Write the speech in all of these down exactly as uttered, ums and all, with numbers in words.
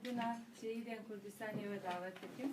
Şehîdên Kurdistanê we davet dikim.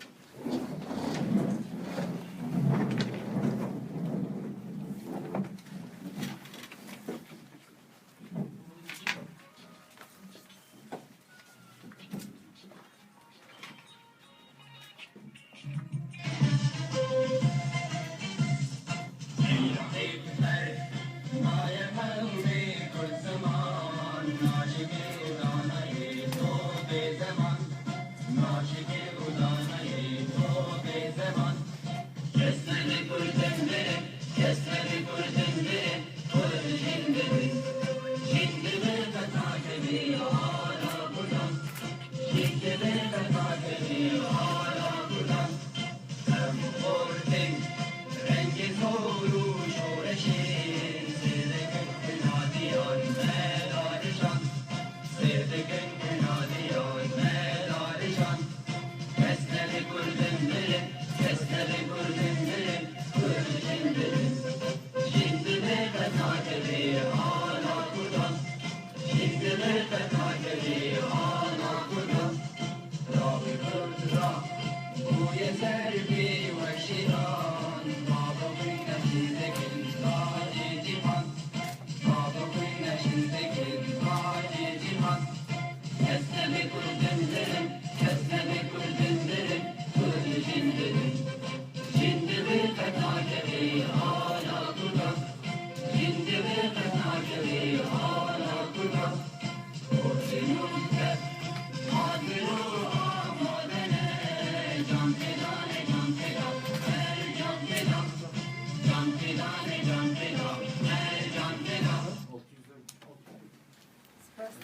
Spas.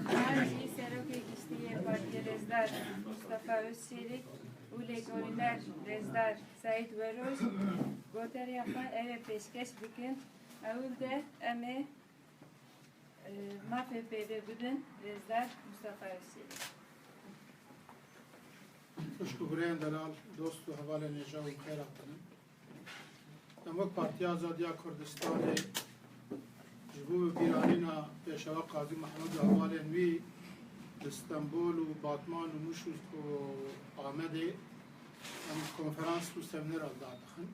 Niha jî Serokê Giştî yê Partiyê Rêzdar Mustafa Özçelik û lêkolîner Rêzdar Seîd Weroj goteriya xwe ev ê pêşkeş bikin. Ewil de em ê, e, mafê pêvê bidin Rêzdar Mustafa Özçelik. Xwişk û birayên delal, dost û hevalên hêja, we bi xêr hatine. Em wek Partiya Azadiya Kurdistanê ji bo bîranîna Pêşewa Qazî Mihemed û hevalên wî li Stenbol û Batman û Mûş û, û Amedê em konferans û semînera li dar dixin.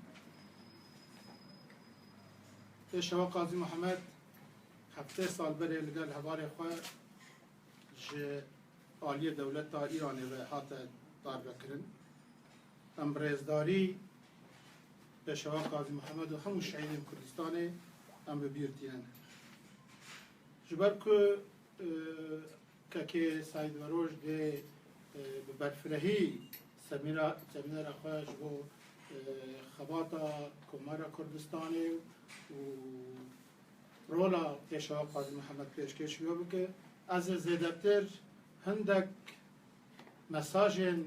Pêşewa Qazî Mihemed heftê sal berê li gel hevalê xwe ji aliyê dewleta Îranê ve hate darvekirin. Em rêzdarî Pêşewa Qazî Mihemed û hemû şehîdên Kurdistanê em bi bîr tînin. Ji ber ku, e, kekê Seîd Weroj dê, e, bi berfirehî semîra-, semînera xwe ji bo, e, xebata Komara Kurdistanê û rola Pêşewa Qazî Mihemed pêşkêşî we bike. Ez ê zêdetir hindek mesajên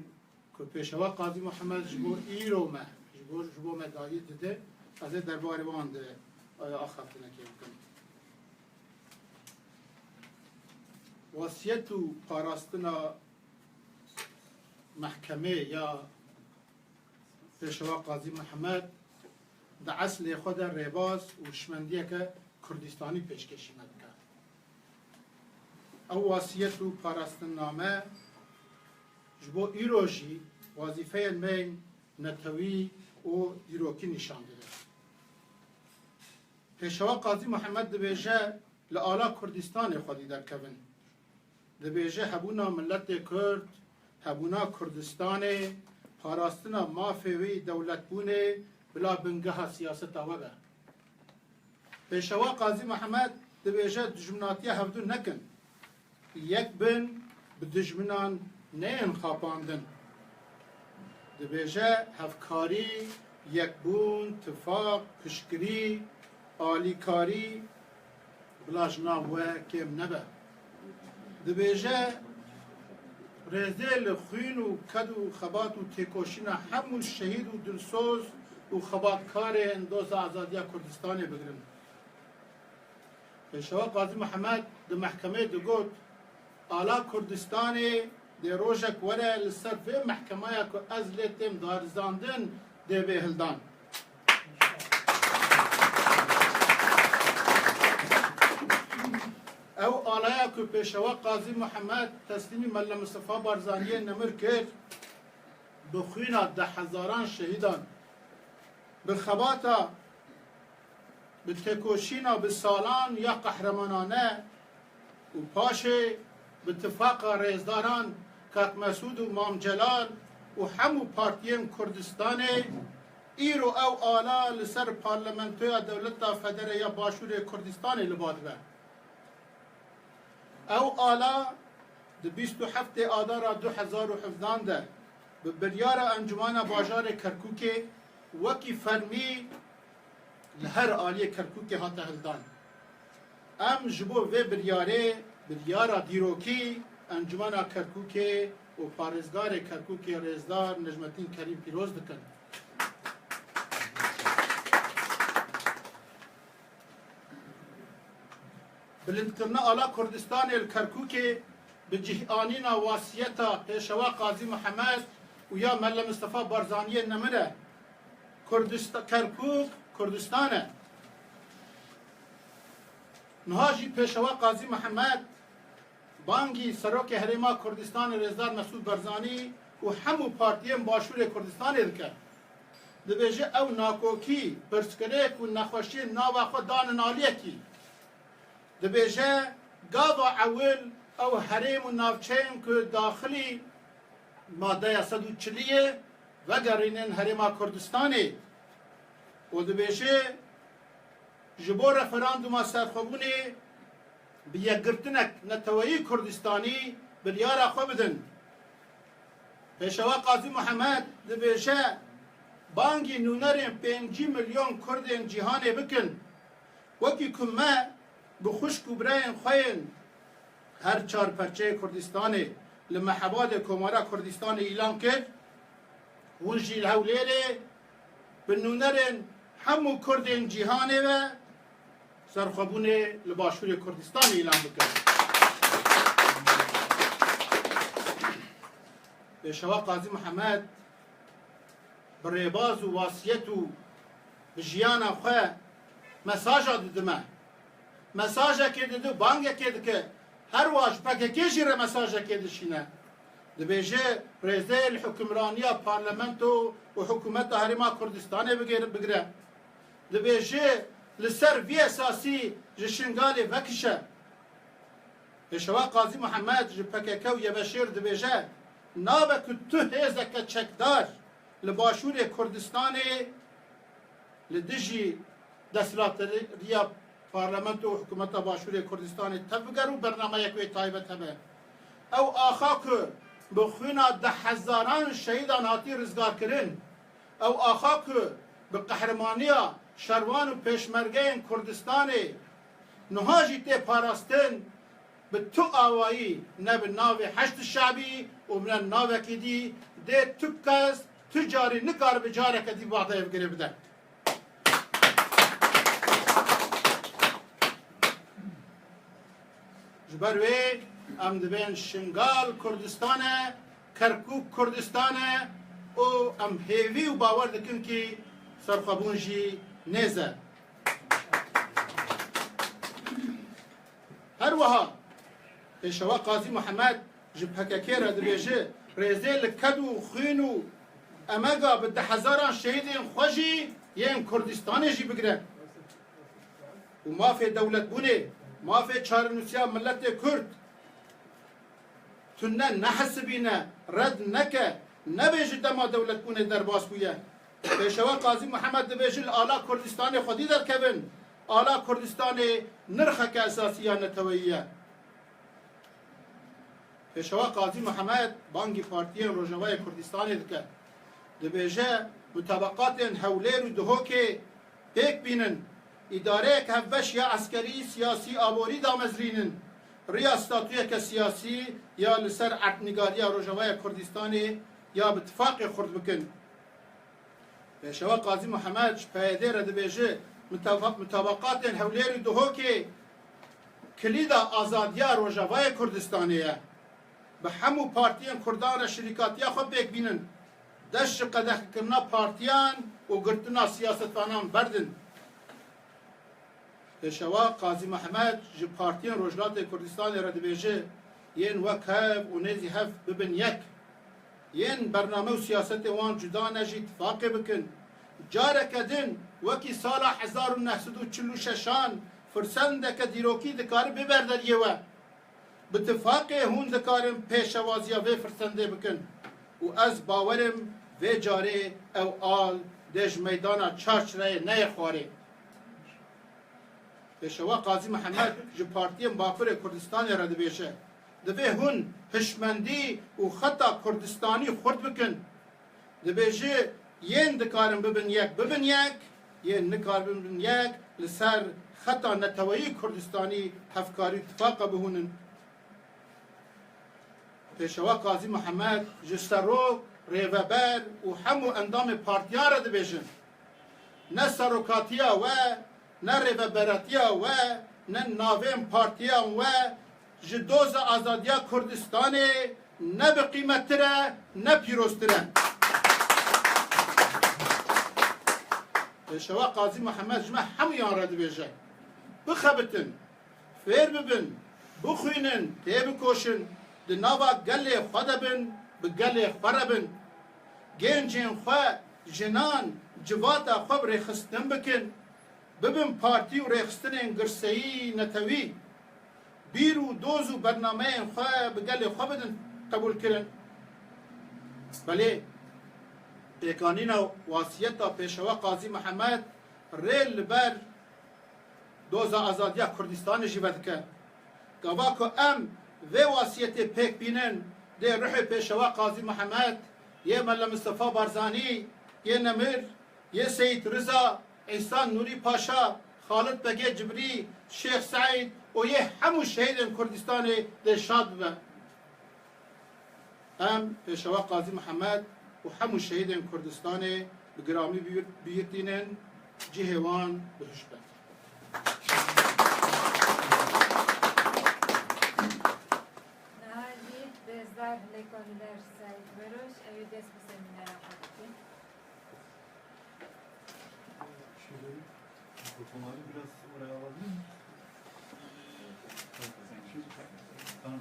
ku Pêşewa Qazî Mihemed ji bo îro me, ji bo, ji bo me dayî dide, ez ê derbarê wan de, e, axaftinekê bikim. Wasiyet û parastina mehkemê ya Pêşewa Qazî Mihemed di eslê xwe de rêbaz û şimendiyeke Kurdistanî pêşkêşî me dike. Ew wasiyet û parastinname ji bo îro jî wazîfeyên me yên netewî û dîrokî nîşan dide. Pêşewa Qazî Mihemed dibêje, li ala Kurdistanê xwedî derkevin. Dibêje hebûna miletê Kurd, hebûna Kurdistanê, parastina mafê wê yî dewletbûnê bila bingeha siyaseta we be. Pêşewa Qazî Mihemed dibêje dijminatiya hevdû nekin. Yek bin, bi dijminan neyên xapandin. Dibêje hevkarî, yekbûn, tifaq, piştgirî, alîkarî bila ji nav we kêm nebe. Dibêje rêzê li xwîn û ked û xebat û têkoşîna hemû şehîd û dilsoz û xebatkarên doza azadiya Kurdistanê bigirin. Pêşewa Qazî Mihemed di mehkemeyê digot, ala Kurdistanê dê rojek were li ser vê mehkemeya ku ez lê têm darizandin dê bê hildan. Ew alaya ku Pêşewa Qazî Mihemed teslîmî Mele Mistefa Barzaniyê nemir kir, bi xwîna dehhezaran şehîdan, bi xebata, bi têkoşîna bi salan ya qehremanane û paşê bi tifaqa rêzdaran Kak Mesûd û Mam Celal û hemû partiyên Kurdistanê, îro ew ala li ser Parlamentoya Dewleta Federe ya Başûrê Kurdistanê li ba dibe. Ew ala di bîst û heftê Adara du hezar û hevdehan de bi biryara Encûmena Bajarê Kerkûkê wekî fermî li her aliyê Kerkûkê hate hildan. Em ji bo vê biryarê, biryara dîrokî Encûmena Kerkûkê û parêzgarê Kerkûkê rêzdar Necmetîn Kerîm pîroz dikin. Bilindkirina ala Kurdistanê li Kerkûkê bi cih anîna wasiyeta Pêşewa Qazî Mihemed û ya Mele Mistefa Barzaniyê nemir e. Kurdista-, Kerkûk Kurdistan e. Niha jî Pêşewa Qazî Mihemed bangî Serokê Herêma Kurdistanê Rêzdar Mesûd Barzanî û hemû partiyên Başûrê Kurdistanê dike. Dibêje ew nakokî, pirsgirêk û nexweşiyên nava xwe danin aliyekî. Dibêje gava ewil ew herêm û navçeyên ku daxilî madeya sed û çiliyê vegerînin Herêma Kurdistanê û dibêje ji bo referanduma serxwebûnê bi yekgirtinek neteweyî Kurdistanî biryara xwe bidin. Pêşewa Qazî Mihemed dibêje bangî nûnerên pêncî milyon Kurdên cîhanê bikin. Wekî ku me bi xwişk û birayên xwe yên her çar perçeyê Kurdistanê li Mehabadê Komara Kurdistanê îlan kir, hûn jî li Hewlêrê bi nûnerên hemû Kurdên cîhanê ve serxwebûnê li Başûrê Kurdistanê îlan bikin. Pêşewa Qazî Mihemed bi rêbaz û wasiyet û bi jiyana xwe mesaja didime. Mesajekê dide, bangekê dike. Her wiha ji P K K jî re mesajekê dişîne. Dibêje rêzê li hukimraniya parlamento û hikûmeta Herêma Kurdistanê bigêr-, bigire. Dibêje li ser vî esasî ji Şingalê vekişe. Pêşewa Qazî Mihemed ji P K K û Y B Ş'ê re dibêje, nabe ku tu hêzeke çekdar li Başûrê Kurdistanê li dijî desthilatdariya parlamento û hikûmeta Başûrê Kurdistanê tevbiger û bernameyek wê taybet hebe. Ew axa ku bi xwîna dehhezaran şehîdan hatî rizgarkirin, ew axa ku bi qehremanîya şervan û pêşmergeyên Kurdistanê niha jî tê parastin, bi tu awayî, ne bi navê Heşd Şebî û ne navekî dî, dê tu kes, tu carî nikaribe careke dî badeyê bi girê bide. Ji ber wê em dibên Şingal Kurdistan e, Kerkûk Kurdistan e û em hêvî û bawer dikin kî serxwebûn jî nêz e. Her wiha Pêşewa Qazî Mihemed ji P K K re dibêje, rêzê li ked û xwîn û emega bi dehhezaran şehîdên xwe jî yên Kurdistanê jî bigire. Û mafê dewletbûnê, mafê çarenûsiya miletê Kurd, tune nehesibîne, red neke, nebêje dema dewletbûnê derbas bûye. Pêşewa Qazî Mihemed dibêje li ala Kurdistanê xwedî derkevin, ala Kurdistanê nirxeke esasî ya neteweyî ye. Pêşewa Qazî Mihemed bangî partiyên Rojavayê Kurdistanê dike. Dibêje, mutabaqatên Hewlêr û Duhokê pêk bînin, îdareyek hevbeş ya eskerî, siyasî, aborî damezrînin, riya statuyeke siyasî ya li ser erdnîgariya Rojavaya Kurdistanê ya bi tifaqê xurt bikin. Pêşewa Qazî Mihemed ji P Y D re dibêje, mutaba-, mutabaqatên Hewlêr û Duhokê kilîda azadiya Rojavayê Kurdistanê ye. Bi hemû partiyên Kurdan re şirîkatiya xwe pêk bînin. Dest ji qedexekirina partiyan û girtina siyasetvanan berdin. Pêşewa Qazî Mihemed ji partiyên Rojhilatê Kurdistanê re dibêje, yên wek hev û nêzî hev bibin yek. Yên bername û siyasetê wan cuda ne jî tifaqê bikin. Careke din, wekî sala hezar û neh sed û çil û şeşan, firsendeke dîrokî dikare bê ber deriyê we. Bi tifaqê hûn dikarin pêşewaziya vê firsendê bikin û ez bawer im vê carê ew al dê ji meydana çarçireyê neyê xwarê. Pêşewa Qazî Mihemed ji partiyên Bakurê Kurdistanê re dibêje, divê hûn hişmendî û xeta Kurdistanî xurt bikin. Dibêje, yên dikarin bibin yek, bibin yek, yên nikarin bibin yek, li ser xeta neteweyî Kurdistanî hevkarî û tifaqa bihûnin. Pêşewa Qazî Mihemed ji serok, rêveber û hemû endamê partiyan re dibêjin, ne serokatiya we, ne rêveberatiya we, ne navên partiyan we ji doza azadiya Kurdistanê ne bi qîmettir e, ne pîroztir e. Pêşewa Qazî Mihemed ji me hemûyan re dibêje, bixebitin, fêr bibin, bixwînin, têbikoşin, di nava gelê xwe de bin, bi gelê xwe re bin. Gencên xwe, jinan, civata xwe bi rêxistin bikin, bibin partî û rêxistinên girseyî netewî. Bîr û doz û bernameyên xwe bi gelê xwe bidin qebûlkirin. Belê, pêkanîna wasiyeta Pêşewa Qazî Mihemed rê li ber doza azadiya Kurdistanê jî vedike. Gava ku em vê wasiyetê pêk bînin, dê ruhê Pêşewa Qazî Mihemed, yê Mele Mistefa Barzanî, yê Nemir, yê Seyîd Riza, Îhsan Nûrî Paşa, Xalid Begê Cibrî, Şêx Seîd û yê hemû şehîdên Kurdistanê dê şad bibe. Em Pêşewa Qazî Mihemed û hemû şehîdên Kurdistanê bi giramî biyir-, biyirtînin, cihê wan bihişt be. Niha jî rêzdar Lêkolîner Seîd Weroş, ew ê dest bi semînera xwe bikin. Mikrofonları biraz oraya alabilir miyiz? Tamam.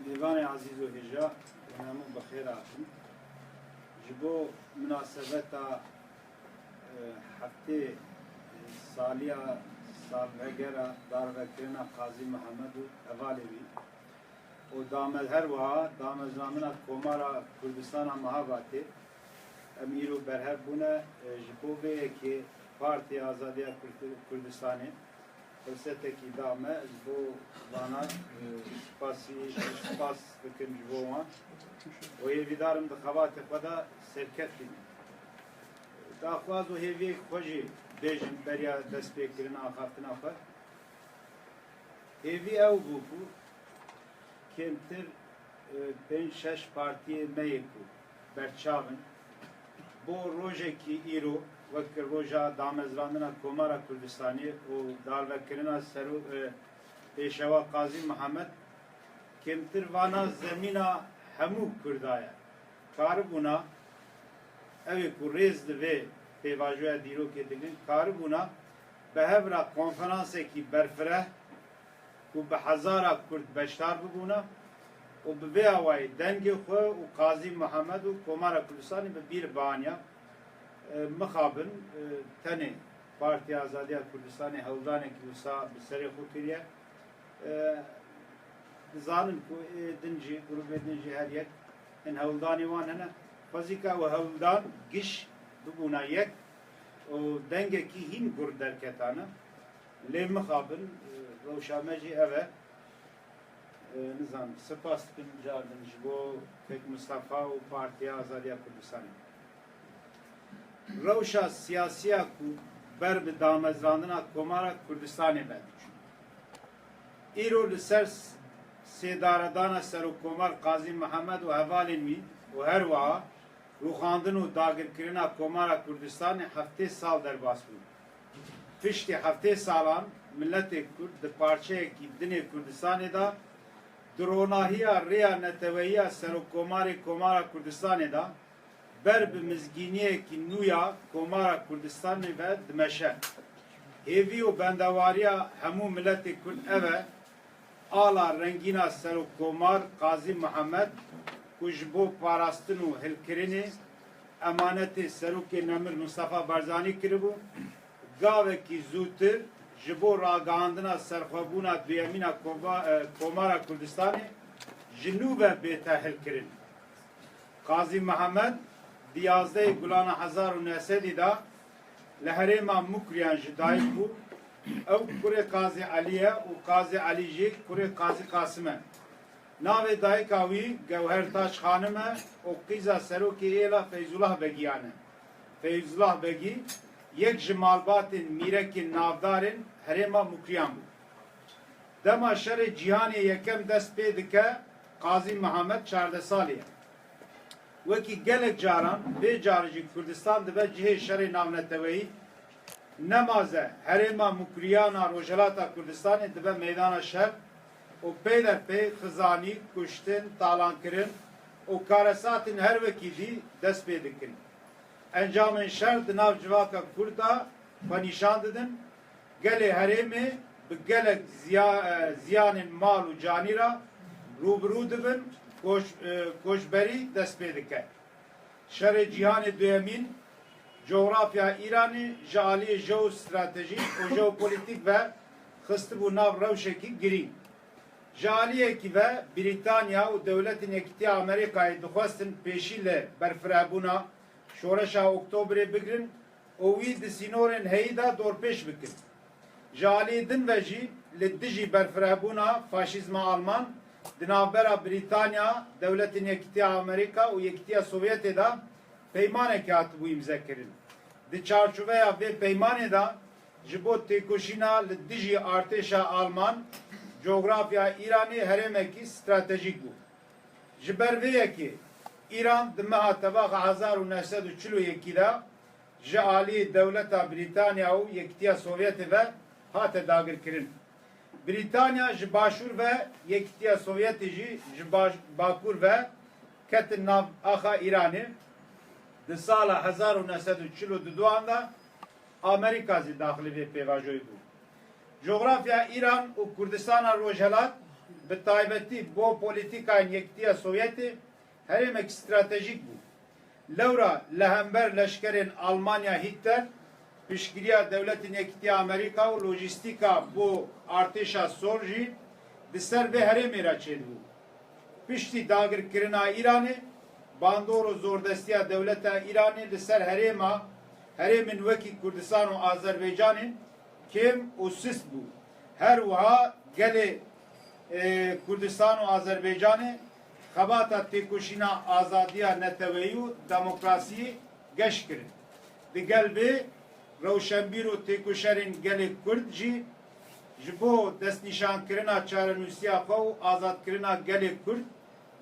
Mêvanê ezîz û hêja, hûn hemû bi xêr hatin. Ji bo minasebeta, e, heftê, e, saliya salvegera darvekirina Qazî Mihemed û hevalê wî û dame-, her wiha damezrandina Komara Kurdistana Mehabatê, em îro berhev bûne, e, ji bo vê yekê Partiya Azadiya Kurd-, Kurdistanê firsetekî da me, ji bo vana, e, spasî, spas bikim ji bo wan. Û hêvîdar im di xebatê xwe de serkeft bînin. Daxwaz û hêviyek xwe jî bêjim beriya destpêkirina axaftina xwe. Hêvî ew bû ku kêmtir, e, pênc şeş partiyê me yê ku berçav in, bo rojekî îro, wek roja damezrandina Komara Kurdistanê û darvekirina sero-, e, Pêşewa Qazî Mihemed, kêmtir vana zemîna hemû Kurda ye. Karibûna, ew ê ku rêz li vê pêvajoya dîrokê digrin, karibûna bi hev re konferansekî berfireh ku bi hezara Kurd beşdar bibûna û bi vê awayî dengê xwe û Qazî Mihemed û Komara Kurdistanê bi bîr bianiya. E, mixabin, e, tenê Partiya Azadiya Kurdistanê hewldanekî wisa bi serê xwe kiriye. E, dizanin ku ê din jî, grûbê din jî her yek hin hewldanê wan hene. Xwezîka ew hewldan giş bibûna yek û dengekî hîn gur derketane. Lê mixabin, e, rewşa me jî ev e. E, nizam, spas dikim cardin ji bo Kek Mistefa û Partiya Azadiya Kurdistanê. Rewşa siyasiya ku ber bi damezrandina Komara Kurdistanê ve diçû. Îro li ser s-, sêdaredana Serokkomar Qazî Mihemed û hevalên wî û her wiha rûxandin û dagirkirina Komara Kurdistanê heftê sal derbas bûn. Piştî heftê salan miletê Kurd di parçeyekî dinê Kurdistanê de di ronahiya rêya neteweyiya Serokkomarê Komara Kurdistanê de ber bi mizgîniyekî nû ya Komara Kurdistanê ve dimeşe. Hêvî û bendewariya hemû miletê Kurd ev e, ala rengîna Serokkomar Qazî Mihemed ku ji bo parastin û hilkirinê emanetê Serokê Nemir Mistefa Barzanî kiribû, gavekî zûtir ji bo ragihandina serxwebûna duyemîn a Kova-, e, Komara Kurdistanê ji nû ve bête hilkirin. Qazî Mihemed di yazdehê Gulana hezar û neh sedî de li herêma Mukriyan ji dayik bû. Ew kurê Qazî Elî ye û Qazî Elî jî kurê Qazî Qasim e. Navê dayika wî Gewhertaş Xanim e û qîza serokê êla Feyzullah Begiyan e. Feyzullah Begî yek ji malbatên mîrekên navdarên herêma Mukriyan bû. Dema şerê cîhanê yekem dest pê dike, Qazî Mihemed çardeh salî ye. Wekî gelek caran, vê carî jî Kurdistan dibe cihê şerê navneteweyî. Nemaze herêma Mukriyana Rojhelata Kurdistanê dibe meydana şer û peyderpey xizanî, kuştin, talankirin û karesatên her wekî dî dest pê dikin. Encamên şer di nav civaka Kurd de xwe nîşan didin. Gelê herêmê bi gelek ziya-, e, ziyanên mal û canî re rûbirû dibin, koç-, e, koçberî dest pê dike. Şerê Cîhanê Duyemîn, cografya Îranê ji aliyê jeostratejîk û jeopolitîk ve xistibû nav rewşekî girîng. Ji aliyekî ve Brîtanya û Dewletên Yekîtiya Amerîkayê dixwestin pêşî li berfirehbûna Şoreşa Oktobrê bigirin û wî di sînorên heyî de dorpêç bikin. Ji aliyê din ve jî li dijî berfirehbûna faşîzma Alman di navbera Brîtanya, Dewletên Yekîtiya Amerîka û Yekîtiya Sovyetê de peymanekî hatibû îmzekirin. Di çarçoveya vê peymanê de ji bo têkoşîna li dijî artêşa Alman, cografya Îranê herêmekî stratejîk bû. Ji ber vê yekê Îran di meha Tebaxa hezar û neh sed û çil û yekî de ji alî dewleta Brîtanya û Yekîtiya Sovyetê ve hate dagirkirin. Brîtanya ji başûr ve, Yekîtiya Sovyetê jî ji baş-, bakur ve ketin nav axa Îranê. Di sala hezar û neh sed û çil û duduan de Amerîka zî daxilî vê pêvajoyê bû. Cografya Îran û Kurdistana Rojhelat, bi taybetî bo polîtîkayên Yekîtiya Sovyetê, herêmek stratejîk bû. Lewra li hember leşkerên Almanya Hitler, piştgiriya Dewletên Yekîtiya Amerîka û lojîstîka bo artêşa sor jî di ser vê herêmê re çêdibû. Piştî dagirkirina Îranê, bandor û zordestiya dewleta Îranê li ser herêma, herêmên wekî Kurdistan û Azerbaycanê kêm û sist bû. Her wiha gelê, e, Kurdistan û Azerbaycanê xebata têkoşîna azadiya neteweyî û demokrasiyê geş kirin. Digel vê, rewşenbîr û têkoşerên gelê Kurd jî ji bo destnîşankirina çarenûsiya xwe û azadkirina gelê Kurd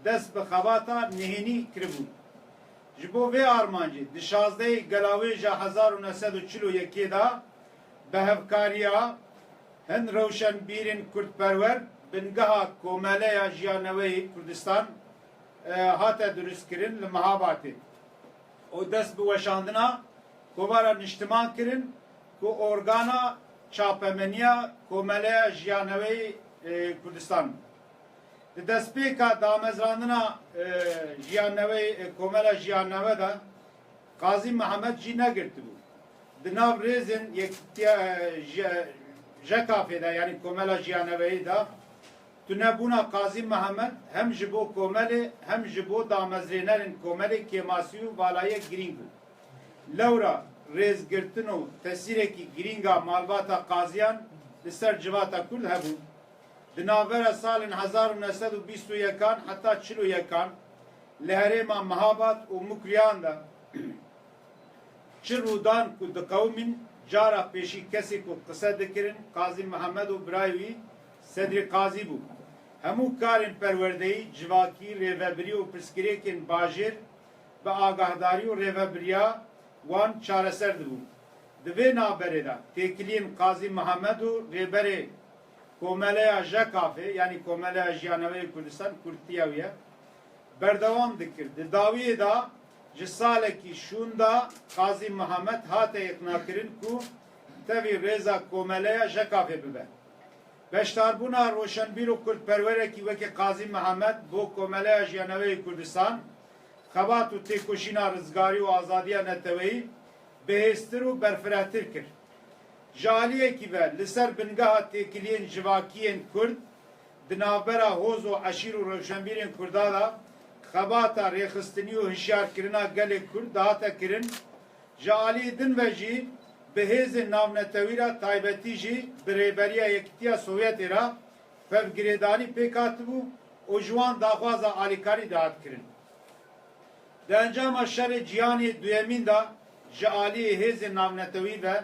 dest bi xebata nihênî kiribûn. Ji bo vê armancê di şazdehê Gelawêja hezar û neh sed û çil û yekê de bi hevkariya hin rewşenbîrên kurdperwer bingeha Komeleya Jiyaneweyê Kurdistan, e, hate dirustkirin li Mehabatê û dest bi weşandina Kovara Niştiman kirin ku organa çapemeniya Komeleya Jiyaneweyê, e, Kurdistan bû. Di destpêka damezrandina, e, Jiyaneweyê, e, Komela Jiyanewe de Qazî Mihemed jî negirtibû. Di nav rêzên yekîtiya, e, je-, jekafê de, yanî Komela Jiyaneweyê de, tunebûna Qazî Mihemed hem ji bo komelê hem ji bo damezrênerên komelê kêmasî û valayiyek girîng bû. Lewra rêzgirtin û tesîrekî girîng a malbata qaziyan li ser civata Kurd hebû. Di navbera salên hezar û neh sed û bîst û yekan heta çil û yekan li herêma Mehabat û Mukriyan de çi rûdan ku diqewimîn, cara pêşî kesê ku qise dikirin Qazî Mihemed û birayê wî Sedrî Qazî bû. Hemû karên perwerdeyî, civakî, rêvebirî û pirsgirêkên bajêr bi agahdarî û rêvebiriya wan çareser dibûn. Di vê navberê de têkiliyên Qazî Mihemed û rêberê Komeleya JEKAFê, yanî Komeleya Jiyaneweyê Kurdistan, kurdtiya wî ye, berdewam dikir. Di dawiyê de ji salekî şûnda Qazî Mihemed hate îqnakirin ku tevî rêza Komeleya JEKAFê bibe. Beşdarbûna roşenbîr û kurdperwerekî wekî Qazî Mihemed bo Komeleya Jiyaneweyê Kurdistan, xebat û têkoşîna rizgarî û azadiya neteweyî bihêztir û berfirehtir kir. Ji aliyekî ve li ser bingeha têkiliyên civakî yên Kurd di navbera hoz û eşîr û rewşenbîrên Kurda de xebata rêxistinî û hişyarkirina gelê Kurd dihate kirin, ji aliyê din ve jî bi hêzên navnetewî re, taybetî jî bi rêberiya Yekîtiya Sovyetê re fevgirêdanî pêk hatibû û ji wan daxwaza alîkarî dihat kirin. Di encama Şerê Cîhanê Duyemîn de ji aliyê hêzên navnetewî ve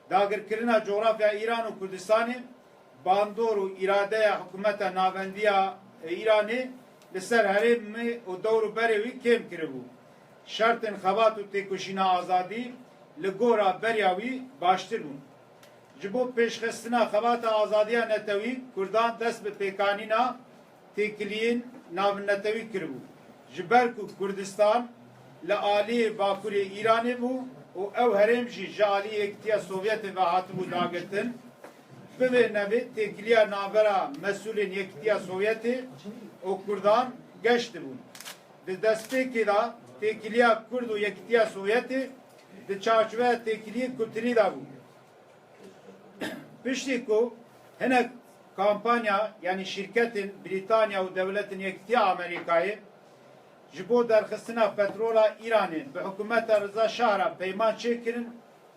dagirkirina cografya Îran û Kurdistanê bandor û îradeya hikûmeta navendî ya Îranê li ser herêmê û dewr û berê wî kêm kiribû. Şertên xebat û têkoşîna azadî li gora beriya wî baştir bûn. Ji bo pêşxistina xebata azadiya netewî, Kurdan dest bi pêkanîna têkiliyên navnetewî kiribû. Ji ber ku Kurdistan li aliyê bakurê Îranê bû û ew herêm jî ji aliyê Yekîtiya Sovyetê ve hatibû dagirtin, bi vê nevê têkiliya navbera mesûlên Yekîtiya Sovyetê û Kurdan geş dibûn. Di destpêkê de têkiliya Kurd û Yekîtiya Sovyetê di çarçoveya têkiliyê kulturî de bû. Piştî ku hinek kampanya, yanî şîrketên Brîtanya û Dewletên Yekîtiya Amerîkayê ji bo derxistina petrola Îranê bi hikûmeta Riza Şah re peyman çêkirin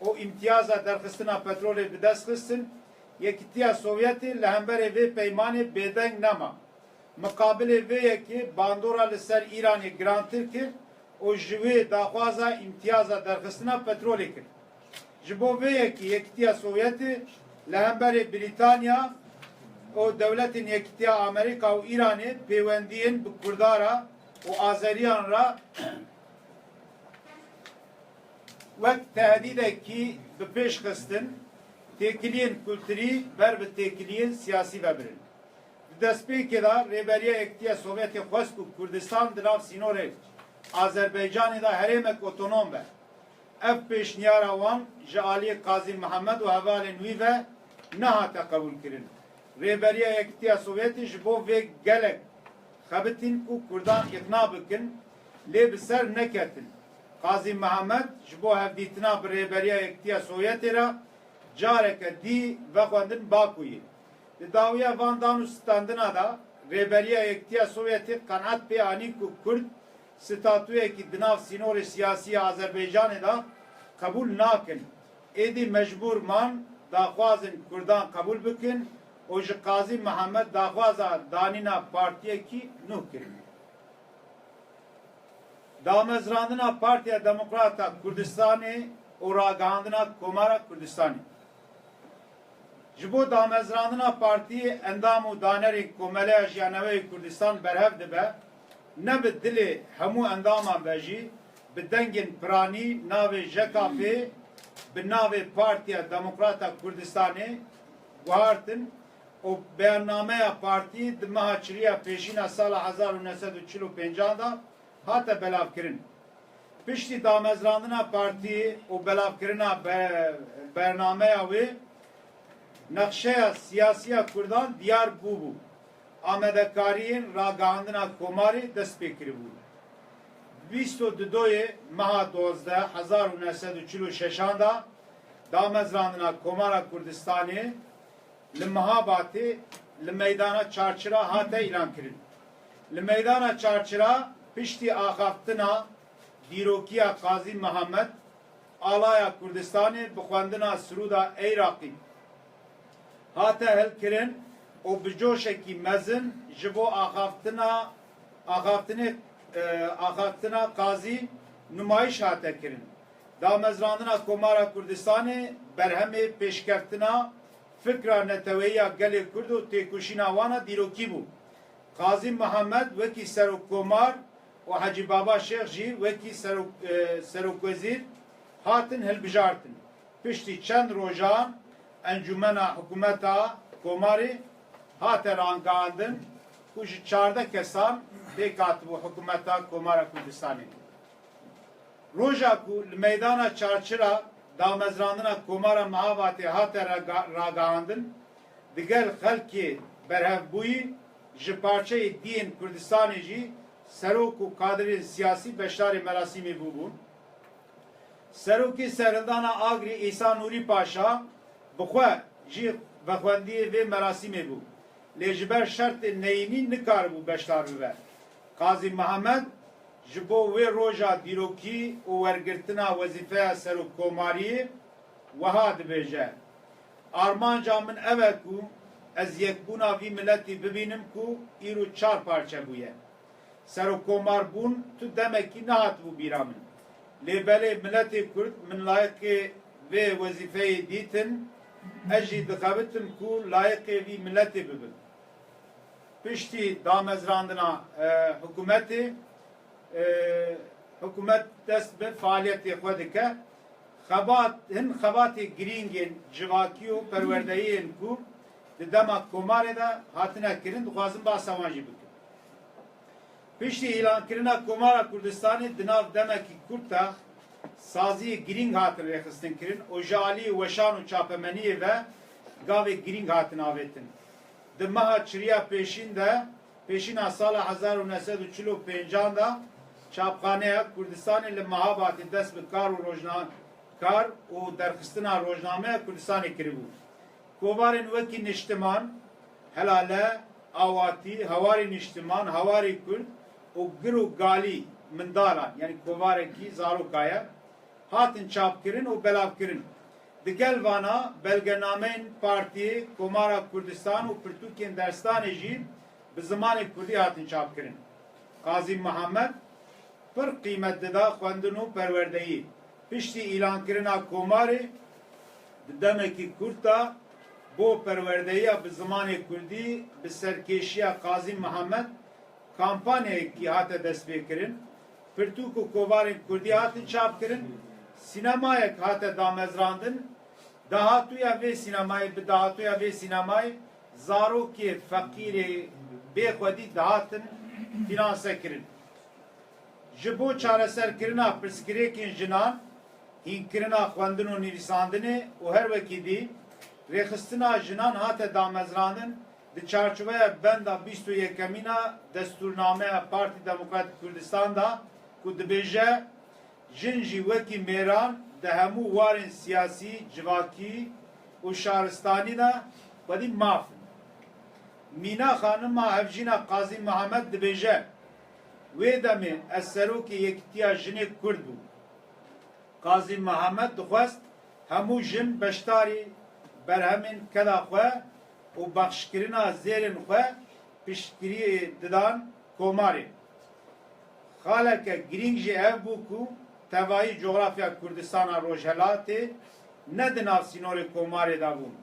û îmtiyaza derxistina petrolê bi dest xistin, Yekîtiya Sovyetê li hemberê vê peymanê bêdeng nema. Miqabilê vê yekê bandora li ser Îranê girantir kir û ji wê daxwaza îmtiyaza derxistina petrolê kir. Ji bo vê yekê Yekîtiya Sovyetê li hemberê Brîtanya û Dewletên Yekîtiya Amerîka û Îranê pêwendiyên bi Kurda re û Azeriyan re wek tehdîdekî bi pêş xistin, têkiliyên kulturî ber bi têkiliyên siyasî ve birin. Di destpêkê de Rêberiya Yekîtiya Sovyetê xwest ku Kurdistan di nav sînorê Azerbaycanê de herêmek otonom be. Ev pêşniyara wan ji aliyê Qazî Mihemed û hevalên wî ve nehate qebûlkirin. Rêberiya Yekîtiya Sovyetê ji bo vê gelek xebitîn ku Kurdan îqna bikin, lê bi ser neketin. Qazî Mihemed ji bo hevdîtina bi Rêberiya Yekîtiya Sovyetê re careke dî vexwendin Bakuyê. Di dawiya van dan û standina de Rêberiya Yekîtiya Sovyetê qenaet pê anî ku Kurd statuyekî di nav sînorê siyasî ya Azerbaycanê de qebûl nakin. Êdî mecbûr man daxwazên Kurdan qebûl bikin û ji Qazî Mihemed daxwaza danîna partiyekî nû kirin. Damezrandina Partiya Demokrata Kurdistanê û ragihandina Komara Kurdistanê. Ji bo damezrandina partiyê endam û danerên Komeleya Jiyaneweyê Kurdistan berhev dibe, ne bi dilê hemû endaman ve jî bi dengên piranî navê JEKAFê bi navê Partiya Demokrata Kurdistanê guhartin û beyannameya partî di meha çiliya pêşîna sala hezar û neh sed û çil û pêncan de hate belavkirin. Piştî damezrandina partî û belavkirina be-, bernameya wê, nexşeya siyasî ya Kurdan diyar bûbû. Amadekariyên ragihandina Komarê dest pê kiribûn. Bîst û dudoyê meha dozdeh hezar û neh sed û çil û şeşan de damezrandina Komara Kurdistanê li Mihabatê li meydana Çarçira hate îlankirin. Li meydana Çarçira piştî axaftina dîrokiya Qazî Mihemed, alaya Kurdistanê bi xwendina Sirûda Eyraqî hate hilkirin û bi coşekî mezin ji bo axaftina, axaftinê, e, axaftina Qazî numayîş hate kirin. Damezrandina Komara Kurdistanê berhemê pêşkeftina fikra neteweyî ya gelê Kurd û têkoşîna wan a dîrokî bû. Qazî Mihemed wekî serokkomar û Hecî Baba Şêx jî wekî serok-, e, serokwezîr hatin hilbijartin. Piştî çend rojan Encûmena Hikûmeta Komarê hate rangihandin ku ji çardeh kesan pêk hatibû Hikûmeta Komara Kurdistanê. Roja ku li meydana çarçira damezrandina Komara Mehabatê hate raga-, ragihandin, digel xelkê berhevbûyî ji parçeyê diyên Kurdistanê jî serok û kadirên siyasî beşdarê merasîmê bûbûn. Serokê Serhildana Agrê Îsa Nûrî Paşa bi xwe jî vexwendiyê vê merasîmê bû, lê ji ber şertên neyînî nikaribû beşdar bibe. Qazî Mihemed ji bo wê roja dîrokî û wergirtina wezîfeya serokkomariyê wiha dibêje, Armanca min ev e ku ez yekbûna vî miletî bibînim ku îro çar parçe bûye. Serokkomarbûn tu demekî nehatibû bîra min. Lê belê miletê Kurd min layiqê vê wezîfeyê dîtin, ez jî dixebitim ku layiqê vî miletê bibim. Piştî damezrandina, e, hikûmetê, e, hikûmet dest bi faaliyetê xwe dike. Xebat, hin xebatê girîngên civakî û perwerdeyiyên ku di dema Komarê de hatine kirin, dixwazim basa wan jî bikim. Piştî îlankirina Komara Kurdistanê di nav demekî kurt de saziyê girîng hatin rêxistinkirin û ji aliyê weşan û çapemeniyê ve gavê girîng hatin avêtin. Di meha çiriya pêşîn de, pêşîna sala hezar û neh sed û çil û pêncan de Çapxaneya Kurdistanê li Mehabatê dest bi kar û rojna-, kar û derxistina rojnameya Kurdistanê kiribû. Kovarên wekî Niştiman, Helale, Awatî, Hawarê Niştiman, Hawarê Kurd û Gir û Galî, Mindalan, yanî kovarekî zaroka ye, hatin çapkirin û belavkirin. Digel vana belgenameyên partiyê, Komara Kurdistan û pirtûkên derstanê jî bi zimanê kurdî hatin çapkirin. Qazî Mihemed pir qîmet dida xwendin û perwerdeyî. Piştî îlankirina Komarê di demekî kurt de bo perwerdeyiya bi zimanê kurdî bi serkêşiya Qazî Mihemed kampanyayekî hate destpêkirin. Pirtûk û kovarên kurdî hatin çapkirin. Sînemayek hate damezrandin. Dahatûya vê sînemayê, bi dahatûya vê sînemayê zarokê feqîrê bêxwedî dihatin fînansekirin. Ji bo çareserkirina pirsgirêkên jinan, hînkirina xwendin û nivîsandinê û her wekî dî rêxistina jinan hate damezrandin, di çarçoveya benda bîst û yekemîn a destûrnameya Partî Demokratîk Kurdistan de ku dibêje, Jin jî wekî mêran di hemû warên siyasî, civakî û şaristanî de xwedî maf in. Mîna xanima hevjîna Qazî Mihemed dibêje, Wê demê ez serokê Yekîtiya Jinê Kurd bûm. Qazî Mihemed dixwest hemû jin beşdarî berhemên keda xwe û baxşkirina zêrên xwe piştgiriyê didan Komarê. Xaleke girîng jî ev bû ku tevayî cografya Kurdistana Rojhelatê ne di nav sînorê Komarê de bûn.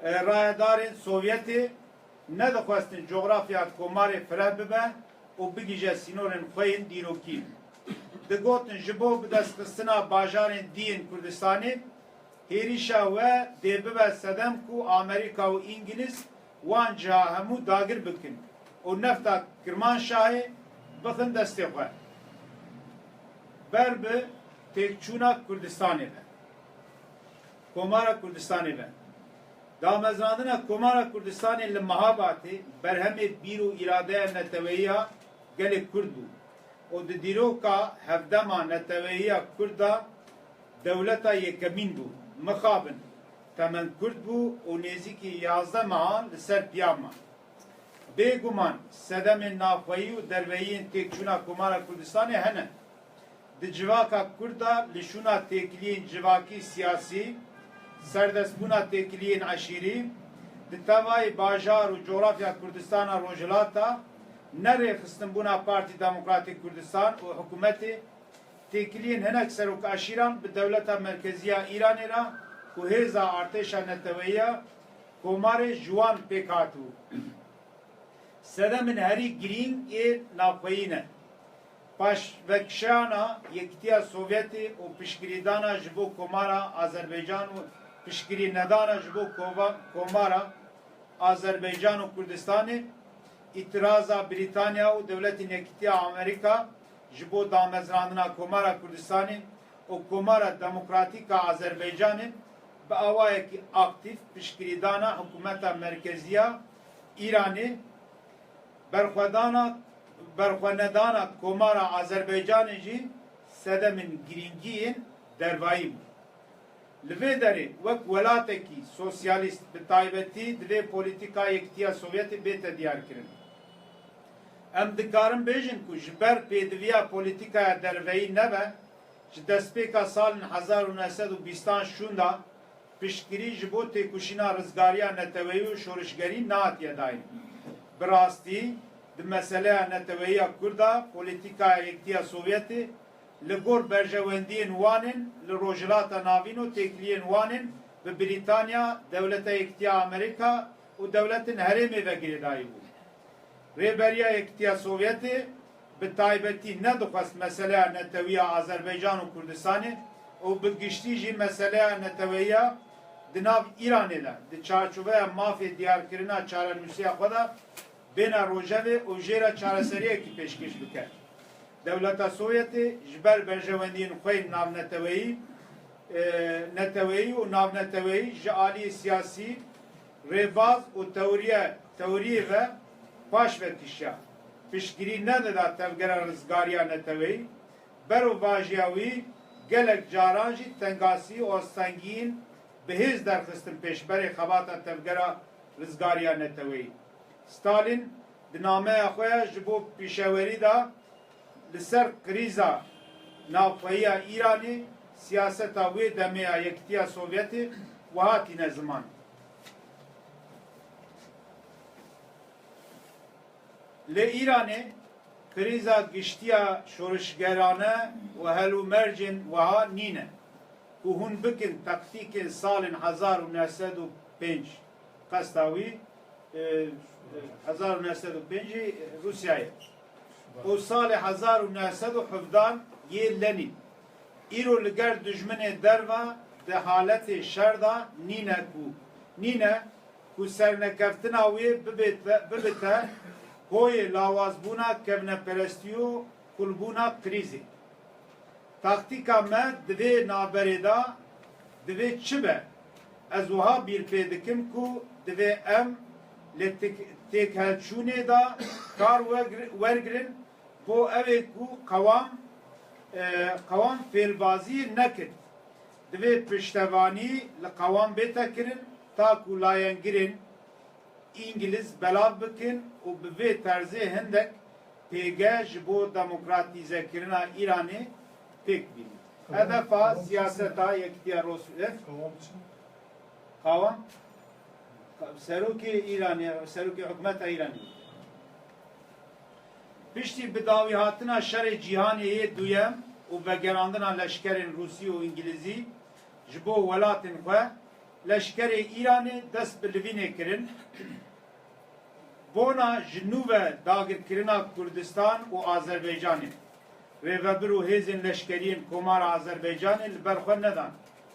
E, rayedarên Sovyetê nedixwestin cografya Komarê fireh bibe û bigihîje sînorên xwe yên dîrokî. Digotin, ji bo bidestxistina bajarên dî yên Kurdistanê, hêrîşa we dê bibe sedem ku Amerîka û Îngilîz wan ciha hemû dagir bikin û nefta Kirmanşahê bixin destê xwe. Ber bi têkçûna Kurdistanê ve. Komara Kurdistanê ve. Damezrandina Komara Kurdistanê li Mehabatê berhemê bîr û îradeya neteweyî ya gelê Kurd bû û di dîroka hevdema neteweyiya Kurd de dewleta yekemîn bû. Mixabin, temen kurt bû û nêzîkî yazdeh mehan li ser piya ma. Bêguman sedemên navxweyî û derveyî yên têkçûna Komara Kurdistanê hene. Di civaka Kurd de li şûna têkiliyên civakî, siyasî, serdestbûna têkiliyên eşîrî, di tevayî bajar û cografya Kurdistana Rojhilata, nerêxistinbûna Partî Demokratîk Kurdistan û hikûmetê, têkiliyên hinek serok eşîran bi dewleta merkezî ya Îranê re ku hêza artêşa neteweyiya Komarê ji wan pêk hatibû. Sedemên herî girîng ê navxweyî ne. Paşvekişeyana Yekîtiya Sovyetê û piştgirîdana ji bo Komara Azerbaycan û piştgirî nedana ji bo kova-, Komara Azerbaycan û Kurdistanê, îtiraza Brîtanya û Dewletên Yekîtiya Amerîka ji bo damezrandina Komara Kurdistanê û Komara Demokratîk a Azerbaycanê bi awayekî aktîf piştgirîdana hikûmeta merkezî ya Îranê, berxwedana, berxwenedana Komara Azerbaycanê jî sedemên girîngî yên dervayî bû. Li vê derê wek welatekî sosyalîst bi taybetî divê polîtîka Yekîtiya Sovyetê bête diyarkirin. Em dikarin bêjin ku ji ber pêdiviya polîtîkaya derveyî nebe, ji destpêka salên hezar û neh sed û bîstan şûnda piştgirî ji bo têkoşîna rizgariya neteweyî û şorişgerî nehatiye dayîn. Bi rastî, di meseleya neteweyî ya Kurda polîtîkaya Yekîtiya Sovyetê li gor berjewendiyên wan ên li Rojhilata Navîn û têkiliyên wan ên bi Brîtanya, Dewleta Yekîtiya Amerîka û dewletên herêmê ve girêdayî bû. Rêberiya Yekîtiya Sovyetê bi taybetî nedixwest meseleya netewî ya Azerbaycan û Kurdistanê û bi giştî jî meseleya neteweyiya di nav Îranê de di çarçoveya mafê diyarkirina çarenûsiya xwe de bêne rojevê û jê re çareseriyekî pêşkêş bike. Dewleta Sovyetê ji ber berjewendiyên xwe yên navneteweyî, e, neteweyî û navneteweyî ji aliyê siyasî, rêbaz û teoriye, teoriyê ve paş ve kişiya. Piştgirî nedida tevgera rizgariya neteweyî, berovvajiya wî gelek caran jî tengasî û astengiyên bi hêz derxistin pêşberê xebata tevgera rizgariya neteweyî. Stalin di nameya xwe ya ji bo pîşewerî de li ser krîza navxweyiya Îranê, siyaseta wê demê ya Yekîtiya Sovyetê wiha tîne ziman. Lê Îranê krîza giştiya şorişgerane û helûmercên wiha nîne ku hûn bikin taktîkên salên hezar û neh sed û pênc, qesta wî, e, hezar û neh sed û pêncî Rûsyayê û salê hezar û neh sed û hevdan yê Lenîn. Îro li gel dijminê derve di haletê şer de nîne ku, nîne ku sernekeftina wê bibête, bibite hoyê lawazbûna kevneperestî û qulbûna krîzê. Taktîka me di vê navberê de divê çi be? Ez wiha bîr pê dikim ku divê em li tik-, têkhelçûnê de kar wegr-, wergirin bo ewê ku qewam, e, qewam fêlbaziyê nekit. Divê piştevanî li qewam bête kirin, ta ku layengirên Îngiliz belav bikin û bi vê terzê hindek pêge ji bo demokratîzekirina Îranê pêk bînin. Qewam, Hedefa qewam siyaseta Yekîtiya Rosû-, ev Qewam çi? Qawam? Serokê Îranê, serokê hikûmeta Îranê. Piştî bi dawî hatina Şerê Cîhanê yê Duyem û vegerandina leşkerên Rûsî û Îngilîzî ji bo welatên xwe, leşkerê Îranê dest bi livînê kirin. Bona ji nû ve dagirkirina Kurdistan û Azerbaycanê, rêvebir û hêzên leşkeriyên Komara Azerbaycanê li ber xwe nedan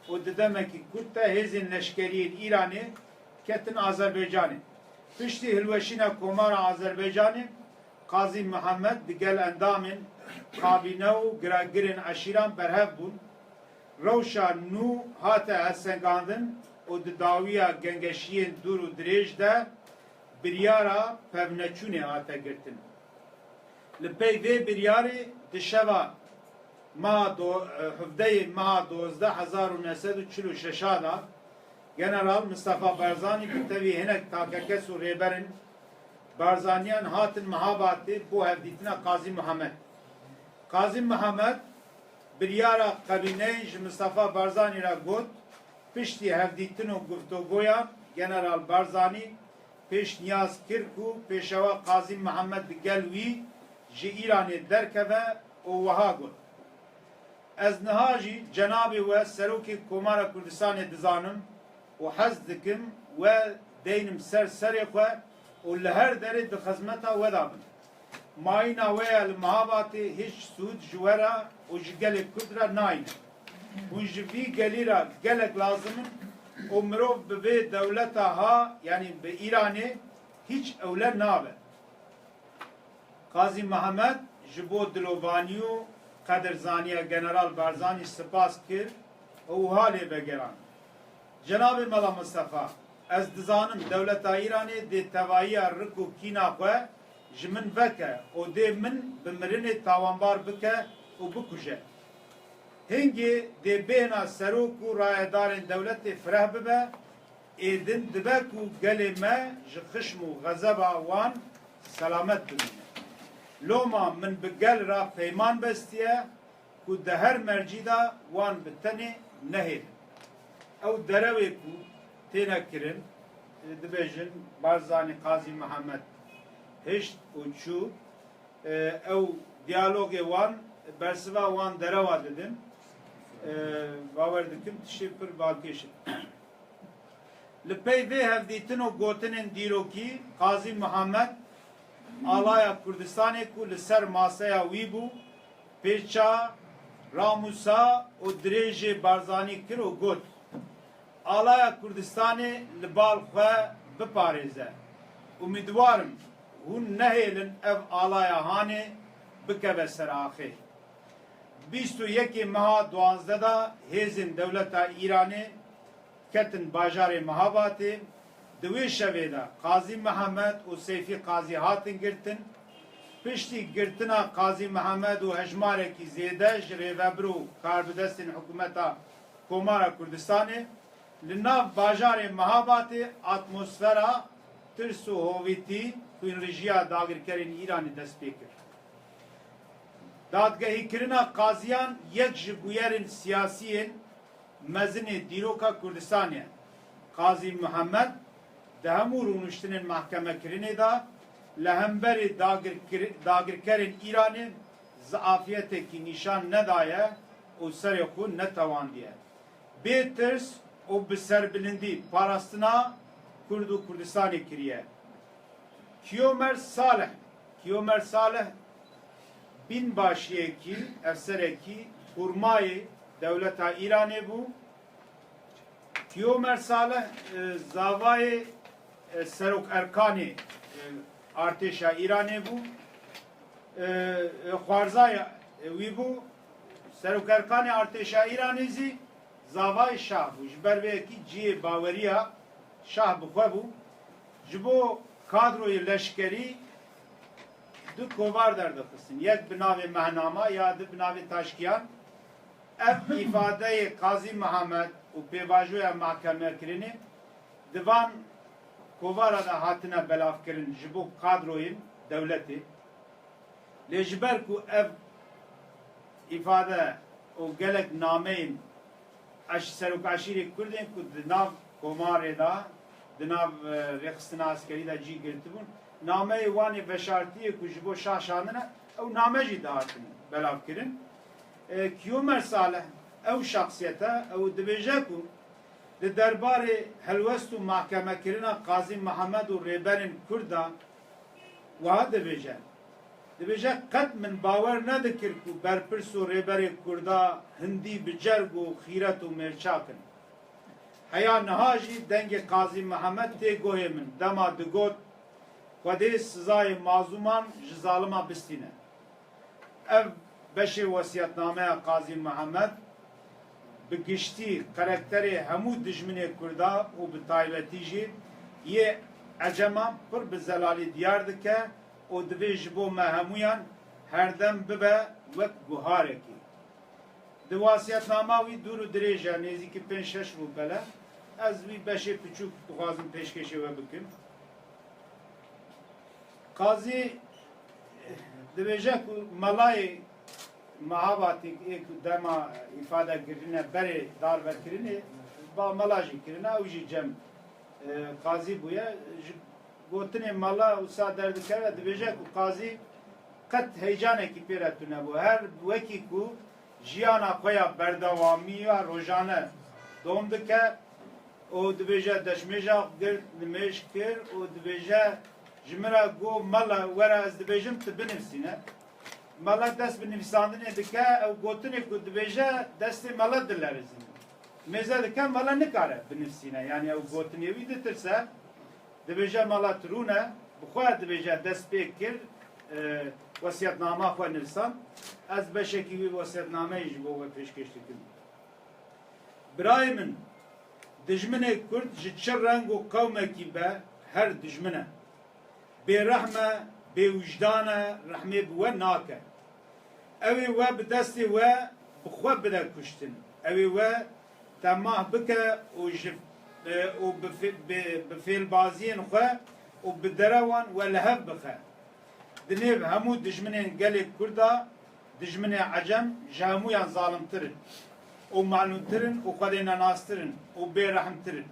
û di demekî kurt de hêzên leşkeriyên Îranê ketin Azerbaycanê. Piştî hilweşîna Komara Azerbaycanê, Qazî Mihemed digel endamên kabîne û giragirên eşîran berhev bûn. Rewşa nû hate helsengandin û di dawiya gengeşiyên dûr û dirêj de biryara pevneçûnê hate girtin. Li pey vê biryarê di şeva meha do-, hevdeyê meha dozdeh hezar û neh sed û çil û şeş de General Mistefa Barzanî bi tevî hinek takekes û rêberên Barzaniyan hatin Mehabatê bo hevdîtina Qazî Mihemed. Qazî Mihemed biryara kabîneyê ji Mistefa Barzanî re got, piştî hevdîtin û guftogoyan General Barzanî pêşniyaz kir ku Pêşewa Qazî Mihemed digel wî ji Îranê derkeve û wiha got, Ez niha jî cenabê we Serokê Komara Kurdistanê dizanim û hez dikim we deynim ser serê xwe û li her derê di xizmeta we de bin. Mayîna we ya li Mehabatê hîç sûd ji we re û ji gelê Kurd re nayne. Hûn ji vî gelî re gelek lazim in û mirov bi vê dewleta ha, yanî bi Îranê hîç ewle nabe. Qazî Mihemed ji bo dilovanî û qedirzaniya General Barzanî spas kir û wiha lê vegerand. Cenabê Mela Mistefa, ez dizanim dewleta Îranê dê tevahiya rik û kîna xwe ji min veke û dê min bi mirinê tawanbar bike û bikuje. Hingê dê bêhna serok û rayedarên dewletê fireh bibe, êdin dibe ku gelê me ji xişm û xezeba wan selamet bimîne. Loma min bi gel re peyman bestiye ku di her mercî de wan bi tenê nehêlin. Ew derewê ku têne kirin, dibêjin Barzanî Qazî Mihemed hişt û çû, ew diyalogê wan bersiva wan derewa didin. Bawer dikim tiştê pir balkêş in. Li pey vê hevdîtin û gotinên dîrokî, Qazî Mihemed alaya Kurdistanê ku li ser maseya wî bû, pêça, ramûsa û dirêjê Barzanî kir û got, Alaya Kurdistanê li bal xwe biparêze. Umîdwar im hûn nehêlin ev alaya hanê bikeve ser axê. Bîst û yekê meha duwazdeh de hêzên dewleta Îranê ketin bajarê Mihabatê. Di wê şevê de Qazî Mihemed û Seyfî Qazî hatin girtin. Piştî girtina Qazî Mihemed û hejmarekî zêde ji rêvebir û karbidestên hikûmeta Komara Kurdistanê li nav bajarê Mihabatê atmosfera tirs û hovîtî xwînrijiya dagirkerên Îranê dest pê kir. Dadgehîkirina qaziyan yek ji bûyerên siyasî yên mezin ê dîroka Kurdistanê ye. Qazî Mihemed di hemû rûniştinên mehkemekirinê de li hemberî dagirkir-, dagirkerên Îranê ziafiyetekî nîşan nedaye û serê xwe netewandiye. Bê tirs û bi serbilindî parastina Kurd û Kurdistanê kiriye. Kiyomer Salih, Kiyomer Salih bînbaşiyekî, efserekî hurmayê dewleta Îranê bû. Kiyomer Salih, e, zavayê, e, Serok Erkanê, e, artêşa Îranê bû. E, e, xwarzaya, e, wî bû. Serok Erkanê artêşa Îranê zî zavayê şah bû. Ji ber vê yekî cihê baweriya şah bi xwe bû. Ji bo kadroyê leşkerî du kovar derdixistin. Yek bi navê Mehnama ya di bi navê Taşkiyan. Ev îfadeyê Qazî Mihemed û pêvajoya mahkemekirinê di van kovara de hatine belavkirin ji bo kadroyên dewletê. Lê ji ber ku ev îfade û gelek nameyên eş-, serok eşîrê Kurd ên ku di nav komarê de, di nav, e, rêxistina eskerî de cî girtibûn, nameyê wan ê veşartiyê ku ji bo şah şandine, ew name jî dihatin belavkirin. E, Kiyomer Salih, ew şexsiyet e, ew dibêje ku di derbarê helwest û mahkemekirina Qazî Mihemed û rêberên Kurd de wiha dibêje, dibêje, Qet min bawer nedikir ku berpirs û rêberê Kurda hindî bi cerg û xîret û mêrçak in. Heya niha jî dengê Qazî Mihemed tê guhê min, dema digot, Xwedê sizayê mazlûman ji zalima bistîne. Ev beşê wesiyetnameya Qazî Mihemed bi giştî karakterê hemû dijminê Kurda û bi taybetî jî yê Eceman pir bi zelalî diyar dike û divê ji bo me hemûyan herdem bibe wek guharekî. Di wasiyetnama wî dûr û dirêj e, nêzîkî pênc şeş rûpel e. Ez wî beşê piçûk dixwazim pêşkêşê we bikim. Qazî dibêje ku melayê Mehabatê ê ku dema îfade kirine berê darve kirine, ba mela jî kirine, ew jî cem, e, qazî bûye. Ji gotinê mela wisa derdikeve, dibêje ku qazî qet heyecanekî pê re tune bû. Her wekî ku jiyana xwe ya berdewamî ya rojane dom dike û dibêje, deşmêja girt, nimêj kir û dibêje, Ji min re got, "Mela, were ez dibêjim, tu binivîsîne." Mela dest bi nivîsandinê dike, ew gotinê ku dibêje, destê mela dilerizîne. Mêze dike, mela nikare binivîsîne. Yanî ew gotinê wî ditirse, dibêje, "Mela tu rûne", bi xwe dibêje, dest pê kir, e, wesiyetnama xwe nivîsand. Ez beşekî wî wesiyetnameyê ji bo we pêşkêş dikim. Birayê min, dijminê Kurd ji çi reng û qewmekî be, her dijmin e. Bêrehm e, bêwijdan e, rehmê bi we nake. Ew ê we bi destê we bi xwe bide kuştin. Ew ê we temah bike û ji, e, û bi fê-, bi, bi fêlbaziyên xwe û bi derewan we li hev bixe. Di nêv hemû dijminên gelê Kurd de dijminê Ecem ji hemûyan zalimtir in û melûntir in û xwedênenastir in û bêrehmtir in.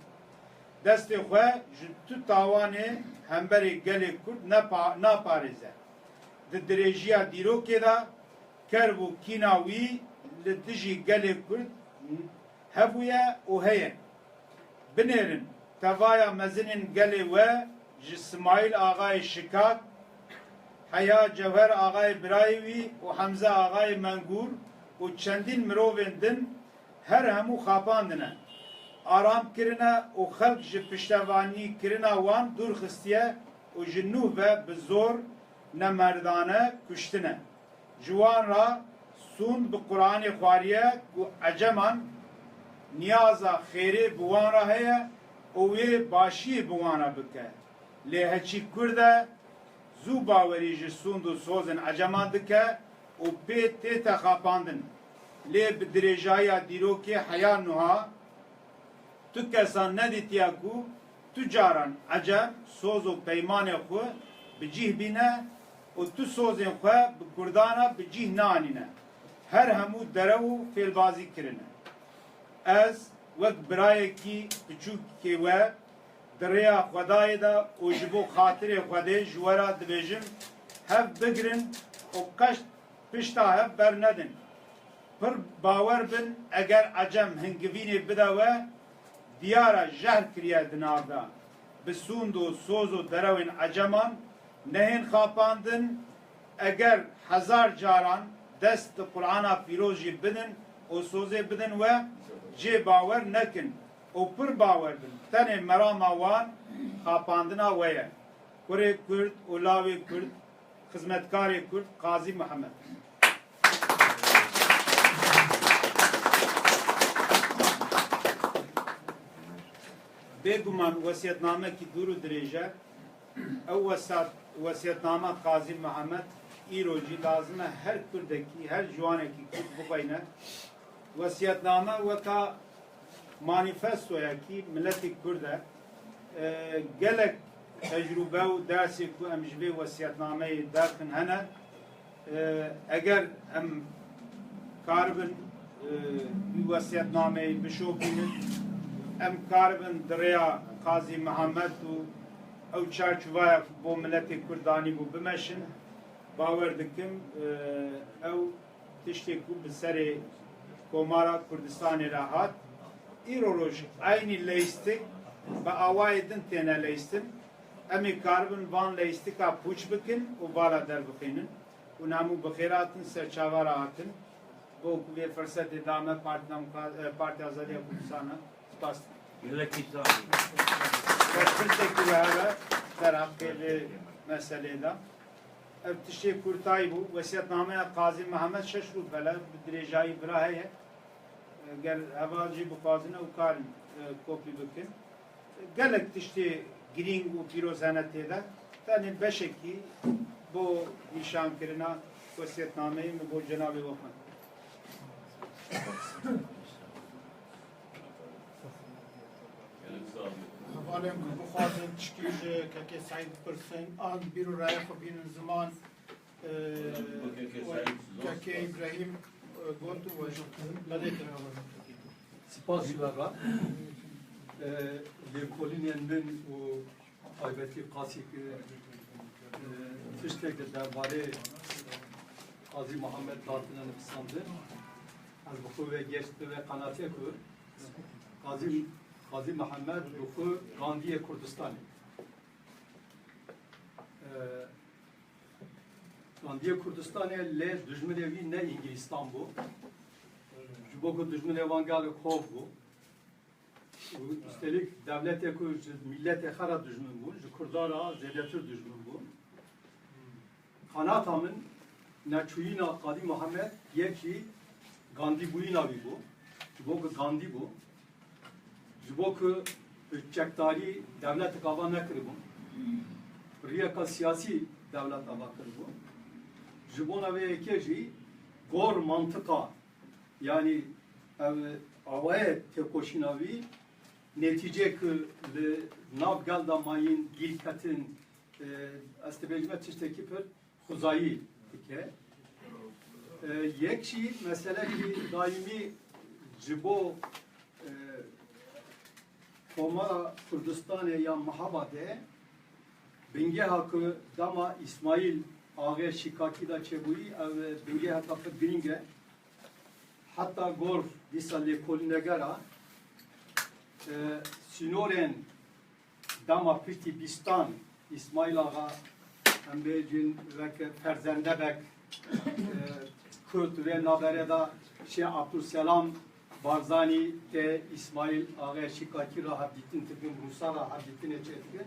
Destê xwe ji tu tawanê hemberê gelê Kurd nepa-, naparêze. Di dirêjiya dîrokê de kerb û kîna wî li dijî gelê Kurd hebûye û heye. Binêrin, tevaya mezinên gelê we ji Simayîl Axayê Şikak, heya Cewher Axayê birayê wî û Hemze Axayê Mengûr û çendîn mirovên din her hemû xapandine, aram kirine û xelk ji piştevanîkirina wan dûr xistiye û ji nû ve bi zor nemerdane kuştine. Ji wan re sûnd bi Quranê xwariye ku Eceman niyaza xêrê bi wan re heye û wê başiyê bi wan re bike. Lê heçî Kurd e, zû bawerî ji sûnd û sozên Eceman dike û pê tête xapandin. Lê bi dirêjayiya dîrokê heya nuha, tu kesan nedîtiye ku tu caran Ecem soz û peymanê xwe bi cih bîne û tu sozên xwe bi Kurdan re bi cih neanîne. Her hemû derew û fêlbazî kirine. Ez wek birayekî piçûkê we di rêya Xwedayê de û ji bo xatirê Xwedê ji we re dibêjim, hev bigirin û qeşt pişta hev bernedin. Pir bawer bin, eger Ecem hingivînê bide we, diyar e jehr kiriye di nav de. Bi sûnd û soz û derewên Eceman nehên xapandin, eger hezar caran dest di Qur'ana Pîroz jî bidin û sozê bidin we, jê bawer nekin û pir bawer bin, tenê merama wan xapandina we ye. Kurê Kurd û lawê Kurd, xizmetkarê Kurd Qazî Mihemed. Bêguman wesiyetnamekî dûr û dirêj e. Ew wesat-, wesiyetnama Qazî Mihemed îro jî lazim e her Kurdekî, her ciwanekî Kurd bixweyne. Wesiyetname weka manîfestoyekî miletê Kurd e. E, gelek tecrûbe û dersê ku em ji vê wesiyetnameyê derxin hene. E, eger em karibin, e, wî wesiyetnameyê bişopînin, em karibin di rêya Qazî Mihemed û ew çarçovaya ku bo miletê Kurd danîbû bimeşin. Bawer dikim, e, ew tiştê ku bi serê Komara Kurdistanê re hat, îro roj eynî leyîstik bi awayê din têne leyîstin. Em ê karibin van leyîstika pûç bikin û vala derbixînin. Hûn hemû bi xêr hatin, ser çava re hatin. Bo ku vê firsetê da me Partî Demokra-, e, Partî Azadiya Kurdistana. Spas dikim. Gelekî sağ olun. Ve pirsekî we hebe ser heqê vê meselê de. Ev tiştê kurtayî bû. Wesiyetnameya Qazî Mihemed şeş rûpel e, bi dirêjayî vira heye. Ger heval jî bixwazin ew karin, e, kopî bikin. Gelek tiştê girîng û pîroz hene tê de. Tenê beşekî bo nîşankirina wesiyetnameyê min bo cenabê we xwend. Hevalên ku bixwazin tiştî ji Kekê Seîd bipirsin, an bîr û raya xwe bînin ziman, e, Kekê Seîd, Kekê Îbrahîm, e, got û we jî. Belê, Spas ji we re. E, lêkolînên min û taybetî Qasî ki, e, tiştek di derbarê Qazî Mihemed hatine nivîsandin. Ez bi xwe ve geşt bi ve qenatiye ku Qazî, Qazî Mihemed bi xwe Gandiyê Kurdistanê. Gandiyê Kurdistanê lê dijminê wî ne Îngilîstan bû. Ji bo ku dijminê wan gelek hov bû. Û üstelik dewletê ku ji miletê xwe re dijmin bû, ji Kurdan re zêdetir dijmin bû. Qanata min neçûyîna Qadî Muhammed yek jî gandîbûyîna wî bû. Ji bo ku gandî bû. Ji bo ku bi çekdarî dewletek ava nekiribû. Bi riyeka siyasî dewlet ava kiribû. Ji bona vê yekê jî gor mantiqa, yanî ev awayê têkoşîna wî, netîcê ku li nav gel de mayîn gîl ketin, e, ez dibêjime tiştekî pir xwezayî dike. E, yek jî meselekî daîmî ji bo, e, Komara Kurdistanê ya Mihabadê, bingeha ku dema Îsmaîl Axê Şîkakî de çêbûyî, ev bingeheka pir girîng e. Heta gor dîsa lêkolînegera, e, sînorên dema piştî bîstan Îsmaîl Axa, em bêjin weke ferzendebek, e, ku di vê navberê de Şêx Abdulselam Barzanî tê Îsmaîl Axê Şîkakî re hevdîtin dikin, Rûsa re hevdîtinê çêdikin.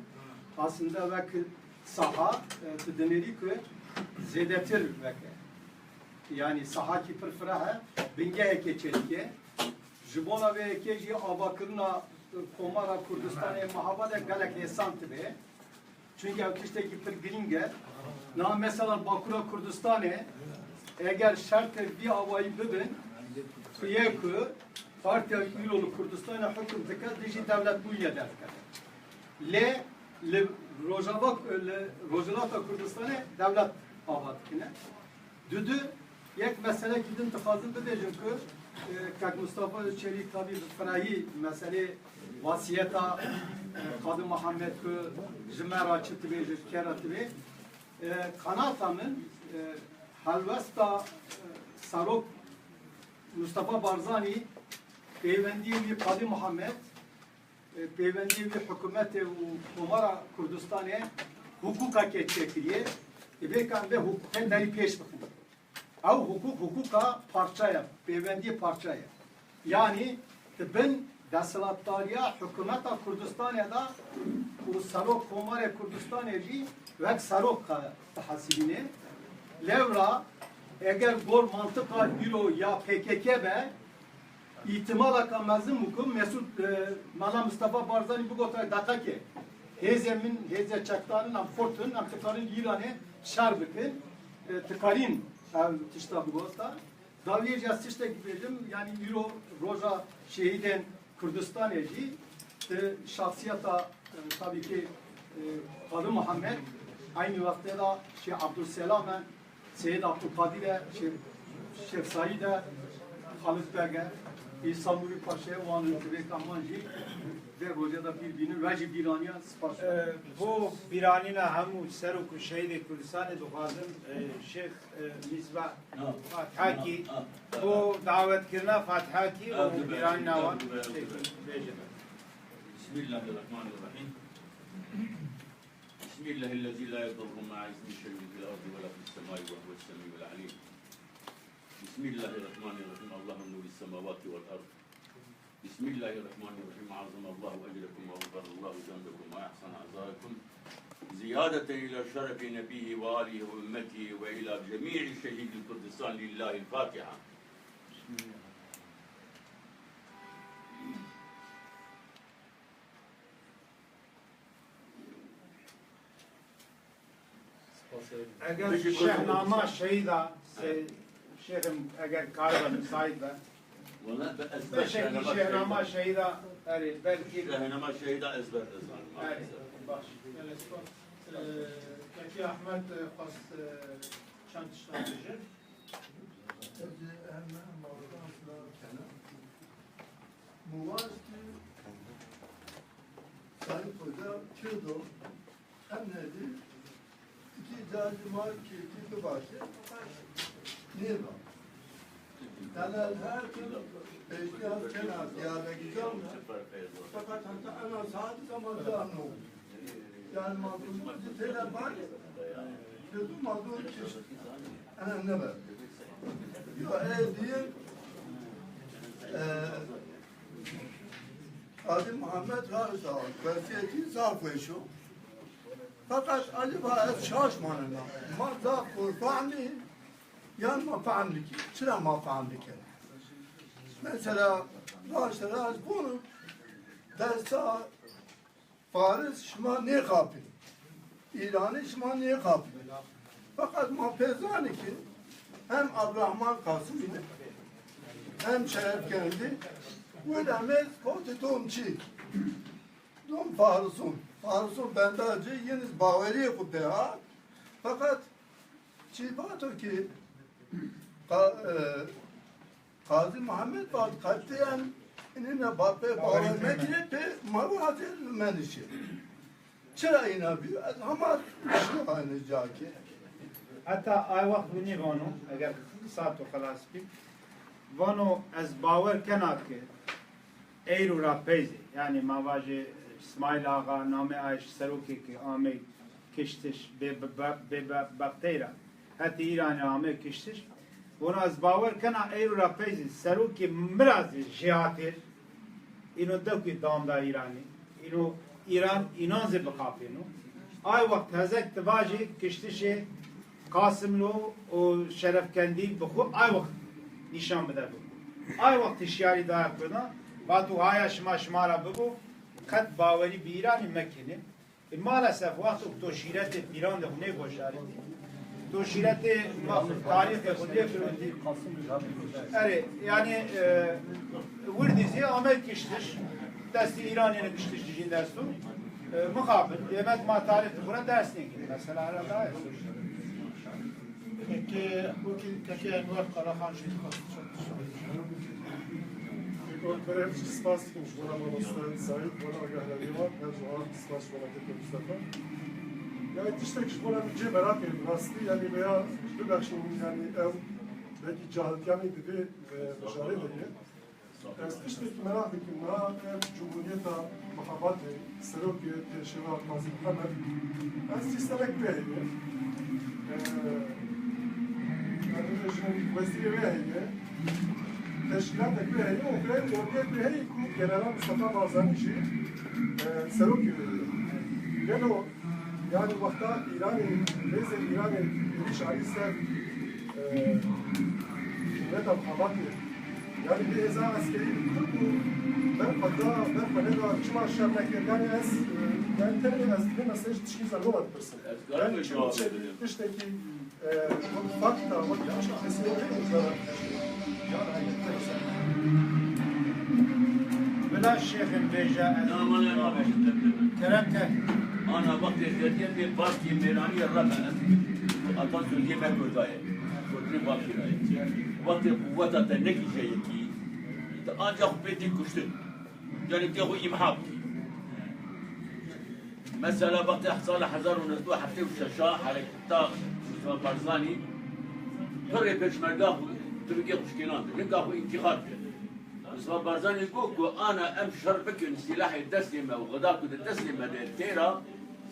Aslında wek saha, e, tu dinêrî ku zêdetir weke. Yanî sahakî pir fireh e, bingehekê çêdike. Ji bona vê yekê jî avakirina Komara Kurdistanê Mihabadê gelek hêsan dibe. Çunke ev tiştekî pir girîng e. Niha mesela Bakura Kurdistanê eger şertê vî awayî bibin, tu yê ku partiya îro li Kurdistanê hukm dike, dijî dewletbûyî ye derdikeve. Lê li Rojava, li Rojhilata Kurdistanê dewlet ava dikine. Dudu, yek meselekî din dixwazim bibêjim ku, e, Kak Mustafa Çelîk tabî bi firehî meselê wasiyeta, e, Qadî Muhammed ku ji me re çi dibêje, ji kê re dibê. E, qanata min, e, helwesta, e, Serok Mustafa Barzanî, pêwendiyê wî Qadî Muhammed, e, pêwendiyê wî hikûmetê û Komara Kurdistanê hukûkeke çêkiriye, divê ka em vê hukûkê derî pêş bixin. Ew hukûk, hukûka parçe ye, pêwendiyê parçe ye. Yanî di bin desthilatdariya hikûmeta Kurdistanê de û Serok Komarê Kurdistanê jî wek serok dihesibîne. Lewra eger gor mantiqa îro ya P K K be, Îhtimaleke mezin bû ku Mesûd, e, Mela Mistefa Barzanî bigota deqekê hêzê min, hêzê çekdarin em xurt in, em dikarin li Îranê şer bikin, e, dikarîn ev tişta bigota. Dawiyê jî ez tiştekî bêjim, yanî îro roja şehîdên Kurdistanê jî, e, şahsiyeta, e, tabî ki, e, Qadî Muhammed, eynî wextê de Şêx Abdulselam e, Seyîd Abdulkadir e, Şêx, Şêx Saîd e, Xalid Beg e, Îsa Nûrî Paşayê wan in, divê ka wan jî vê rojê de bîr bînin, we jî bîraniya, spas. E, bo bîranîna hemû serok û şehîdê Kurdistanê dixwazim, e, Şêx, e, Mîzba Fatihakî, bo dawetkirina Fatihakî û bîranîna wan bêjin. بسم الله الرحمن الرحيم. بسم الله الذي لا يضر مع اسمه شيء في الأرض ولا في السماء وهو السميع العليم. بسم الله الرحمن الرحيم. الله نور السماوات والأرض. بسم الله الرحمن الرحيم. عظم الله أجركم وغفر الله ذنبكم وأحسن عزاءكم زيادة إلى شرف نبيه وآله وأمته وإلى جميع شهيد كردستان. لله الفاتحة. Eger şehnama şehîda, se-, şêxim eger kar be, müsait be. Wala bi ezber. Beşekî şehnama şehîda, erê, belkî. Şehnama şehîda ezber dizanim. Erê, baş. Belê, spas. Ee, Kekî Ahmet, e, xwest, e, çend tiştan bêje. Muvaşti Sayın Hoca Çığdo, em nedi iki cacı mal kirti bir başı nirva. Yani her türlü peştiyaz kenar ziyade güzel. Fakat hatta ana saati zaman da ne oldu? Yani makulumuz tele var. Dûma dû çeşt. Ene nebe. Yo, e, diye, e, Qazî Muhammed Raşa, wesiyetî zaf weş o. Fakat acaba ez şaş manena. Ma zaf kor fahmî, yan ma fahm dikî. Çira ma fahm dike? Mesela, raşte raş bunu dersa Faris şima nêxapî. Îranî şima nêxapî. Feqet ma pê zanî ki hem Abdurrahman Kasımî ne, hem Şerefkendî, wê demê kotî dom çi? Dom Farisun. Farisun benda ci, yeniz baweriyê xwe pê hat. Feqet çi vato ki qa-, e, Qazî Muhammed vat, qetîyen inî ne ba-, pê bawer mekine, pê maro hatê menişê. Çira îna bî? Ez hema şiva ne cakê. Heta ay wext winî vano, eger sato xelas bî, vano ez bawer kena ki eyro ra peyzê, yanî ma vajê Smaîl Axa, namê ay ji serokê ki amey kiştiş, bê, bê, bê, bê, bexteyra. Hetê Îranê ame kiştiş. Vana ez bawer kena eyro ra pey zî serokê mirazê jêhatêr, îno dewkê dam da Îranê. Îno Îran înan zî bixapêno. Ay wext hezek tivajê kiştişê Qasimlo û Şerefkendî bi xwe ay wext nîşan bide bibo. Ay wext hişyarî daya Kurdan, vato haya şima şima ra bibo, qet bawerî bi Îranê mekine. E, maalesef wexto to şîretê pîran de xwe nêgoşarîtî, to şîretê ma-, tarîxê xwe nêfirotî. Erê, yanî, e, wirdî zî ame kiştiş, destî Îranê ne kiştiş dijîn desto. E, mixabin, demek ma tarîxê xwe re ders nêgîrin. Mesela, herhalde. Kekê, wekî kekê Enwer Karahan jî dixwest çend tişt bêje. Berem jî spas dikim ji bo mamoste Saîd, bo agahdariyê wan, her ji wan spas ji bo kekê Mustafa. Yani tiştek ji bo min cê meraqê bi rastî, yani veya bibexşin, yani ew belkî cahiltiya min divê, e, mijarê de ye. Ez tiştekî meraq dikim, niha ev Cumhuriyeta Mehabatê, serokê pêşeva Qazî Mihemed, ez lîstelek pê heye. Eee, ez bibêjim, wezîrê wê heye, teşkîlatek wê heye û vê ordiyê wê heye ku General Mustafa Barzanî jî, eee, serokê wê heye. Gelo Yani wexta Îranê, rêzên Îranê êrîş ayî ser, e, Cumhuriyeta Xebatê. Yani bir hêza eskerî li ku ber xwe da, ber xwe neda, çima şer nekir? Yani ez, e, yani tenê ez vê meselê ji tişkî zergo ve dipirsim. Yani çi tiştekî Fakta, wekî aşa xesê wê û zara. Bila şêxin bêje ez. Na, ma ne, ma bêje, te, te. Kerem ke. Ana, wextê xeriyê bê bakî mêranî rebe. Ata söziyê me kurdaye. Kurtî bakî raye. Wextê quweta te nekî jeyekî, te anca xwe pê tî kuştin. Yani tê xwe îmha bikî. Mesela wextê sala hezar û neh sed û heftê û şeş a hereketa Mustafa Barzanî pirê pêşmerga xwe, tirkê xwe şikênand, nika xwe întîxab kir. Mustafa Barzanî got ku ana em şer bikin, sîlahê destê me û xweda ku di destê me de têra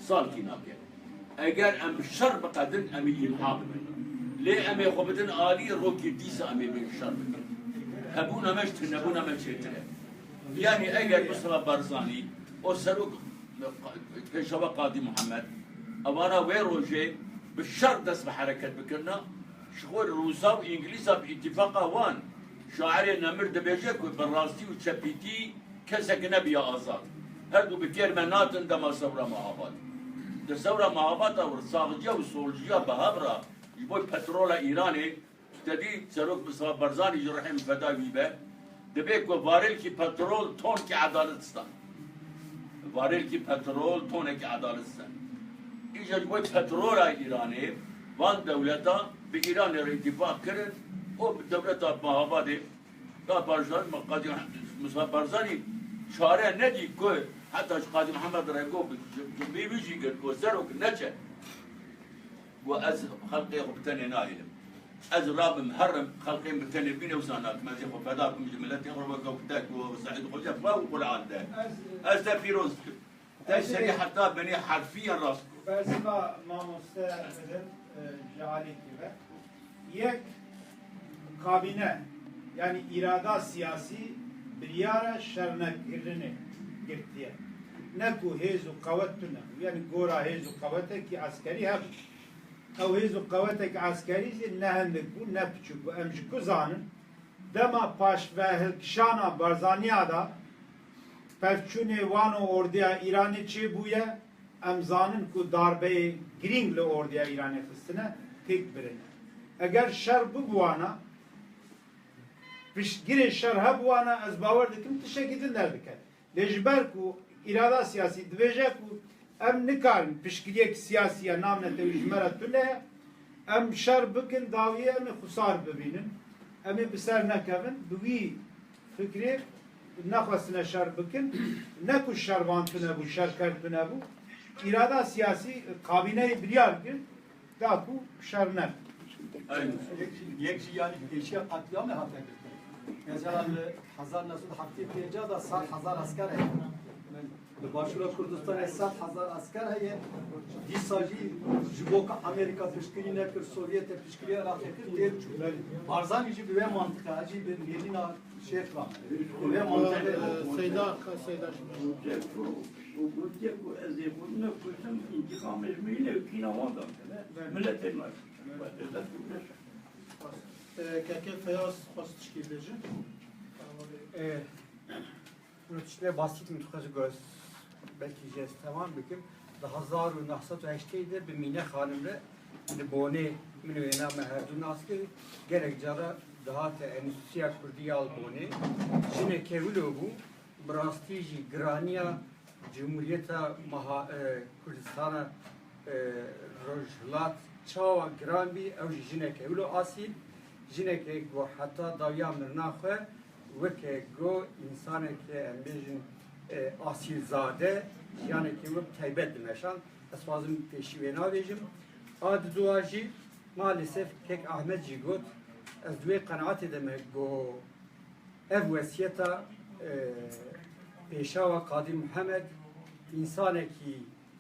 salkî nake. Eger em bi şer biqedin, em ê îmha bibin. Lê em ê xwe bidin alî, rokê dîsa em ê bên şer bikin. Hebûna me ji tunebûna me çêtir e. Yanî eger Mustafa Barzanî û serok Pêşewa Qadî Muhammed, evana wê rojê bi şer dest bi hereket bikirina, ji xwe Rûsa û Îngilîza bi îtîfaqa wan, şairê nemir dibêje ku bi rastî û çepîtî kesek nebiya azad. Her du bi kêr me natin dema sewra Mehabad. Di sewra Mehabada wir saxciya û solciya bi hev re ji bo petrola Îranê, Te dî Serok Mustafa Barzanî ji rihê min feda wî be, dibê ku varêlkî petrol tonkî edalet stan. Varêlkî petrol tonekî edalet stan. Îja ji bo petrola Îranê, van dewleta bi Îranê re îtîfaq kirin û bi dewleta Mehabadê, da Barzanî, Qadî Mustafa Barzanî çare nedî ku heta ji Qadî Mihemed re got, bi, bi, bi wî jî got ku serok neçe. Got, ez xelqê xwe bi tenê nahêlim. Ez rabim herim, xelqê min bi tenê bîne, wisa nakim. Ez ê xwe feda bikim ji miletê xwe, weke ku te ku Seîd Xoca bi Quran de. Ez te pîroz dikim. Te serî heta benê herfiyen rast got. Bersiva mamoste bidim, e, ji alîkî ve. Yek, kabîne, yanî îrada siyasî biryara şernekirinê girtiye. Ne ku hêz û qewet tune bû, yanî gora hêz û qewetekî eskerî hebû. Ew hêz û qewetek eskerî jî ne hindik bû, ne piçûk bû. Em ji ku zanin, dema paşvehilkişana Barzaniya de pevçûnê wan û ordeya Îranê çêbûye, em zanin ku darbeyê girîng li ordeya Îranê xistine, têk birine. Eger şer bibûwana, piştgirê şer hebûwana, ez bawer dikim tiştekî din derdikeve. Lê ji ber ku îrada siyasî dibêje ku em nikarin piştgiriyek siyasî ya navnetewî ji me re tune ye, em şer bikin, dawiyê em ê xusar bibînin. Em ê bi ser nekevin, bi wî fikrê nexwestine şer bikin. Ne ku şer van tune bû, şerker tune bû. Îrada siyasî kabîneyê biryar kir, da ku şer nebe. Yek jî, yek jî yanî pêşiya qetlîamê hate girtin. Mesela li hezar neh sed heftê pênc de sed hezar esker heye. Li Başûra Kurdistanê sed hezar esker heye. Dîsa jî ji bo ku Amerîka piştgirî nekir, Sovyetê piştgirî Iraqê kir, têr çû. Barzanî jî bi wê mantiqe, ez jî bi nêrîna Şêx Ram. Bi wê mantiqe. Seyda, Seyda. Û gotiye ku ez ê xwe nekuştim, întîqamê ji milê û kîna wan da. Miletê me. Ee, Keke Feyyaz xwest tişkî bêje. Ee, Bunu tiştê basît min dixwest goz, belkî jî ez temam bikim. Di hezar û neh sed û heştê de bi Mîne Xanim re li Bonê min û wêna me herdu nas kir. Gelek cara dihate Enstîtuya Kurdî ya li Bonê. Jineke wilo bû, bi rastî jî giraniya Cumhuriyeta Maha-, e, Kurdistana, e, Rojhilat çawa giran bî, ew jî jineke wilo asîl, jineke ku heta dawiya mirina xwe weke ku însaneke, em bêjin, e, asîlzade, jiyaneke wek taybet dimeşand. Ez xwazim pêşî wê navêjim. A diduwa jî, maalesef, kek Ahmet jî got, ez di wê qenaetê de me ku ev wesiyeta, e, Pêşawa Qadî Mihemed, însanekî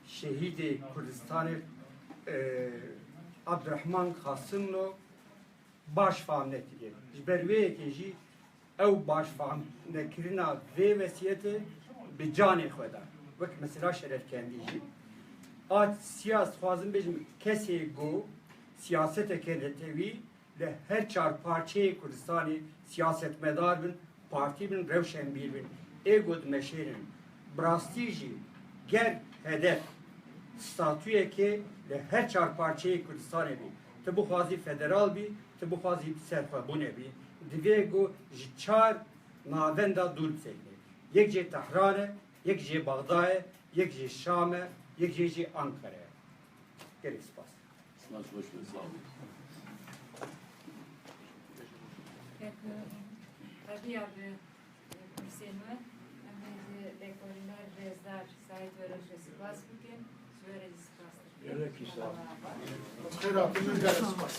şehîdê Kurdistanê, e, Abdurrahman Kasımlo baş fam nekiriye. Ji ber wê yekê jî ew baş fam nekirina vê wesiyetê bi canê xwe da. Wek mesela Şerefkendî jî. A siya, dixwazim bêjim, kesê ku siyaseteke netewî li her çar parçeyê Kurdistanê siyasetmedar bin, partî bin, rewşenbîr bin, ê ku dimeşênin. Bi rastî jî ger hedef statuyekê li her çar parçeyê Kurdistanê bî, tu bixwazî federal bî, tu bixwazî serxwebûnê bî, divê ku ji çar navenda dûr bisekine. Yek jê Tehran e, yek jê Bexda ye, yek jê Şam e, yek jê jî Ankara ye. Gelek spas. Spas, xweş be, sağ olun. Peki, tabii abi, e, Hüseyin var. Em ê ji lêkolîner rêzdar Saîd Weroş re spas bikin. Ji we re jî spas dikin. Gelekî sağ olun. Xêr hatin, gelek spas.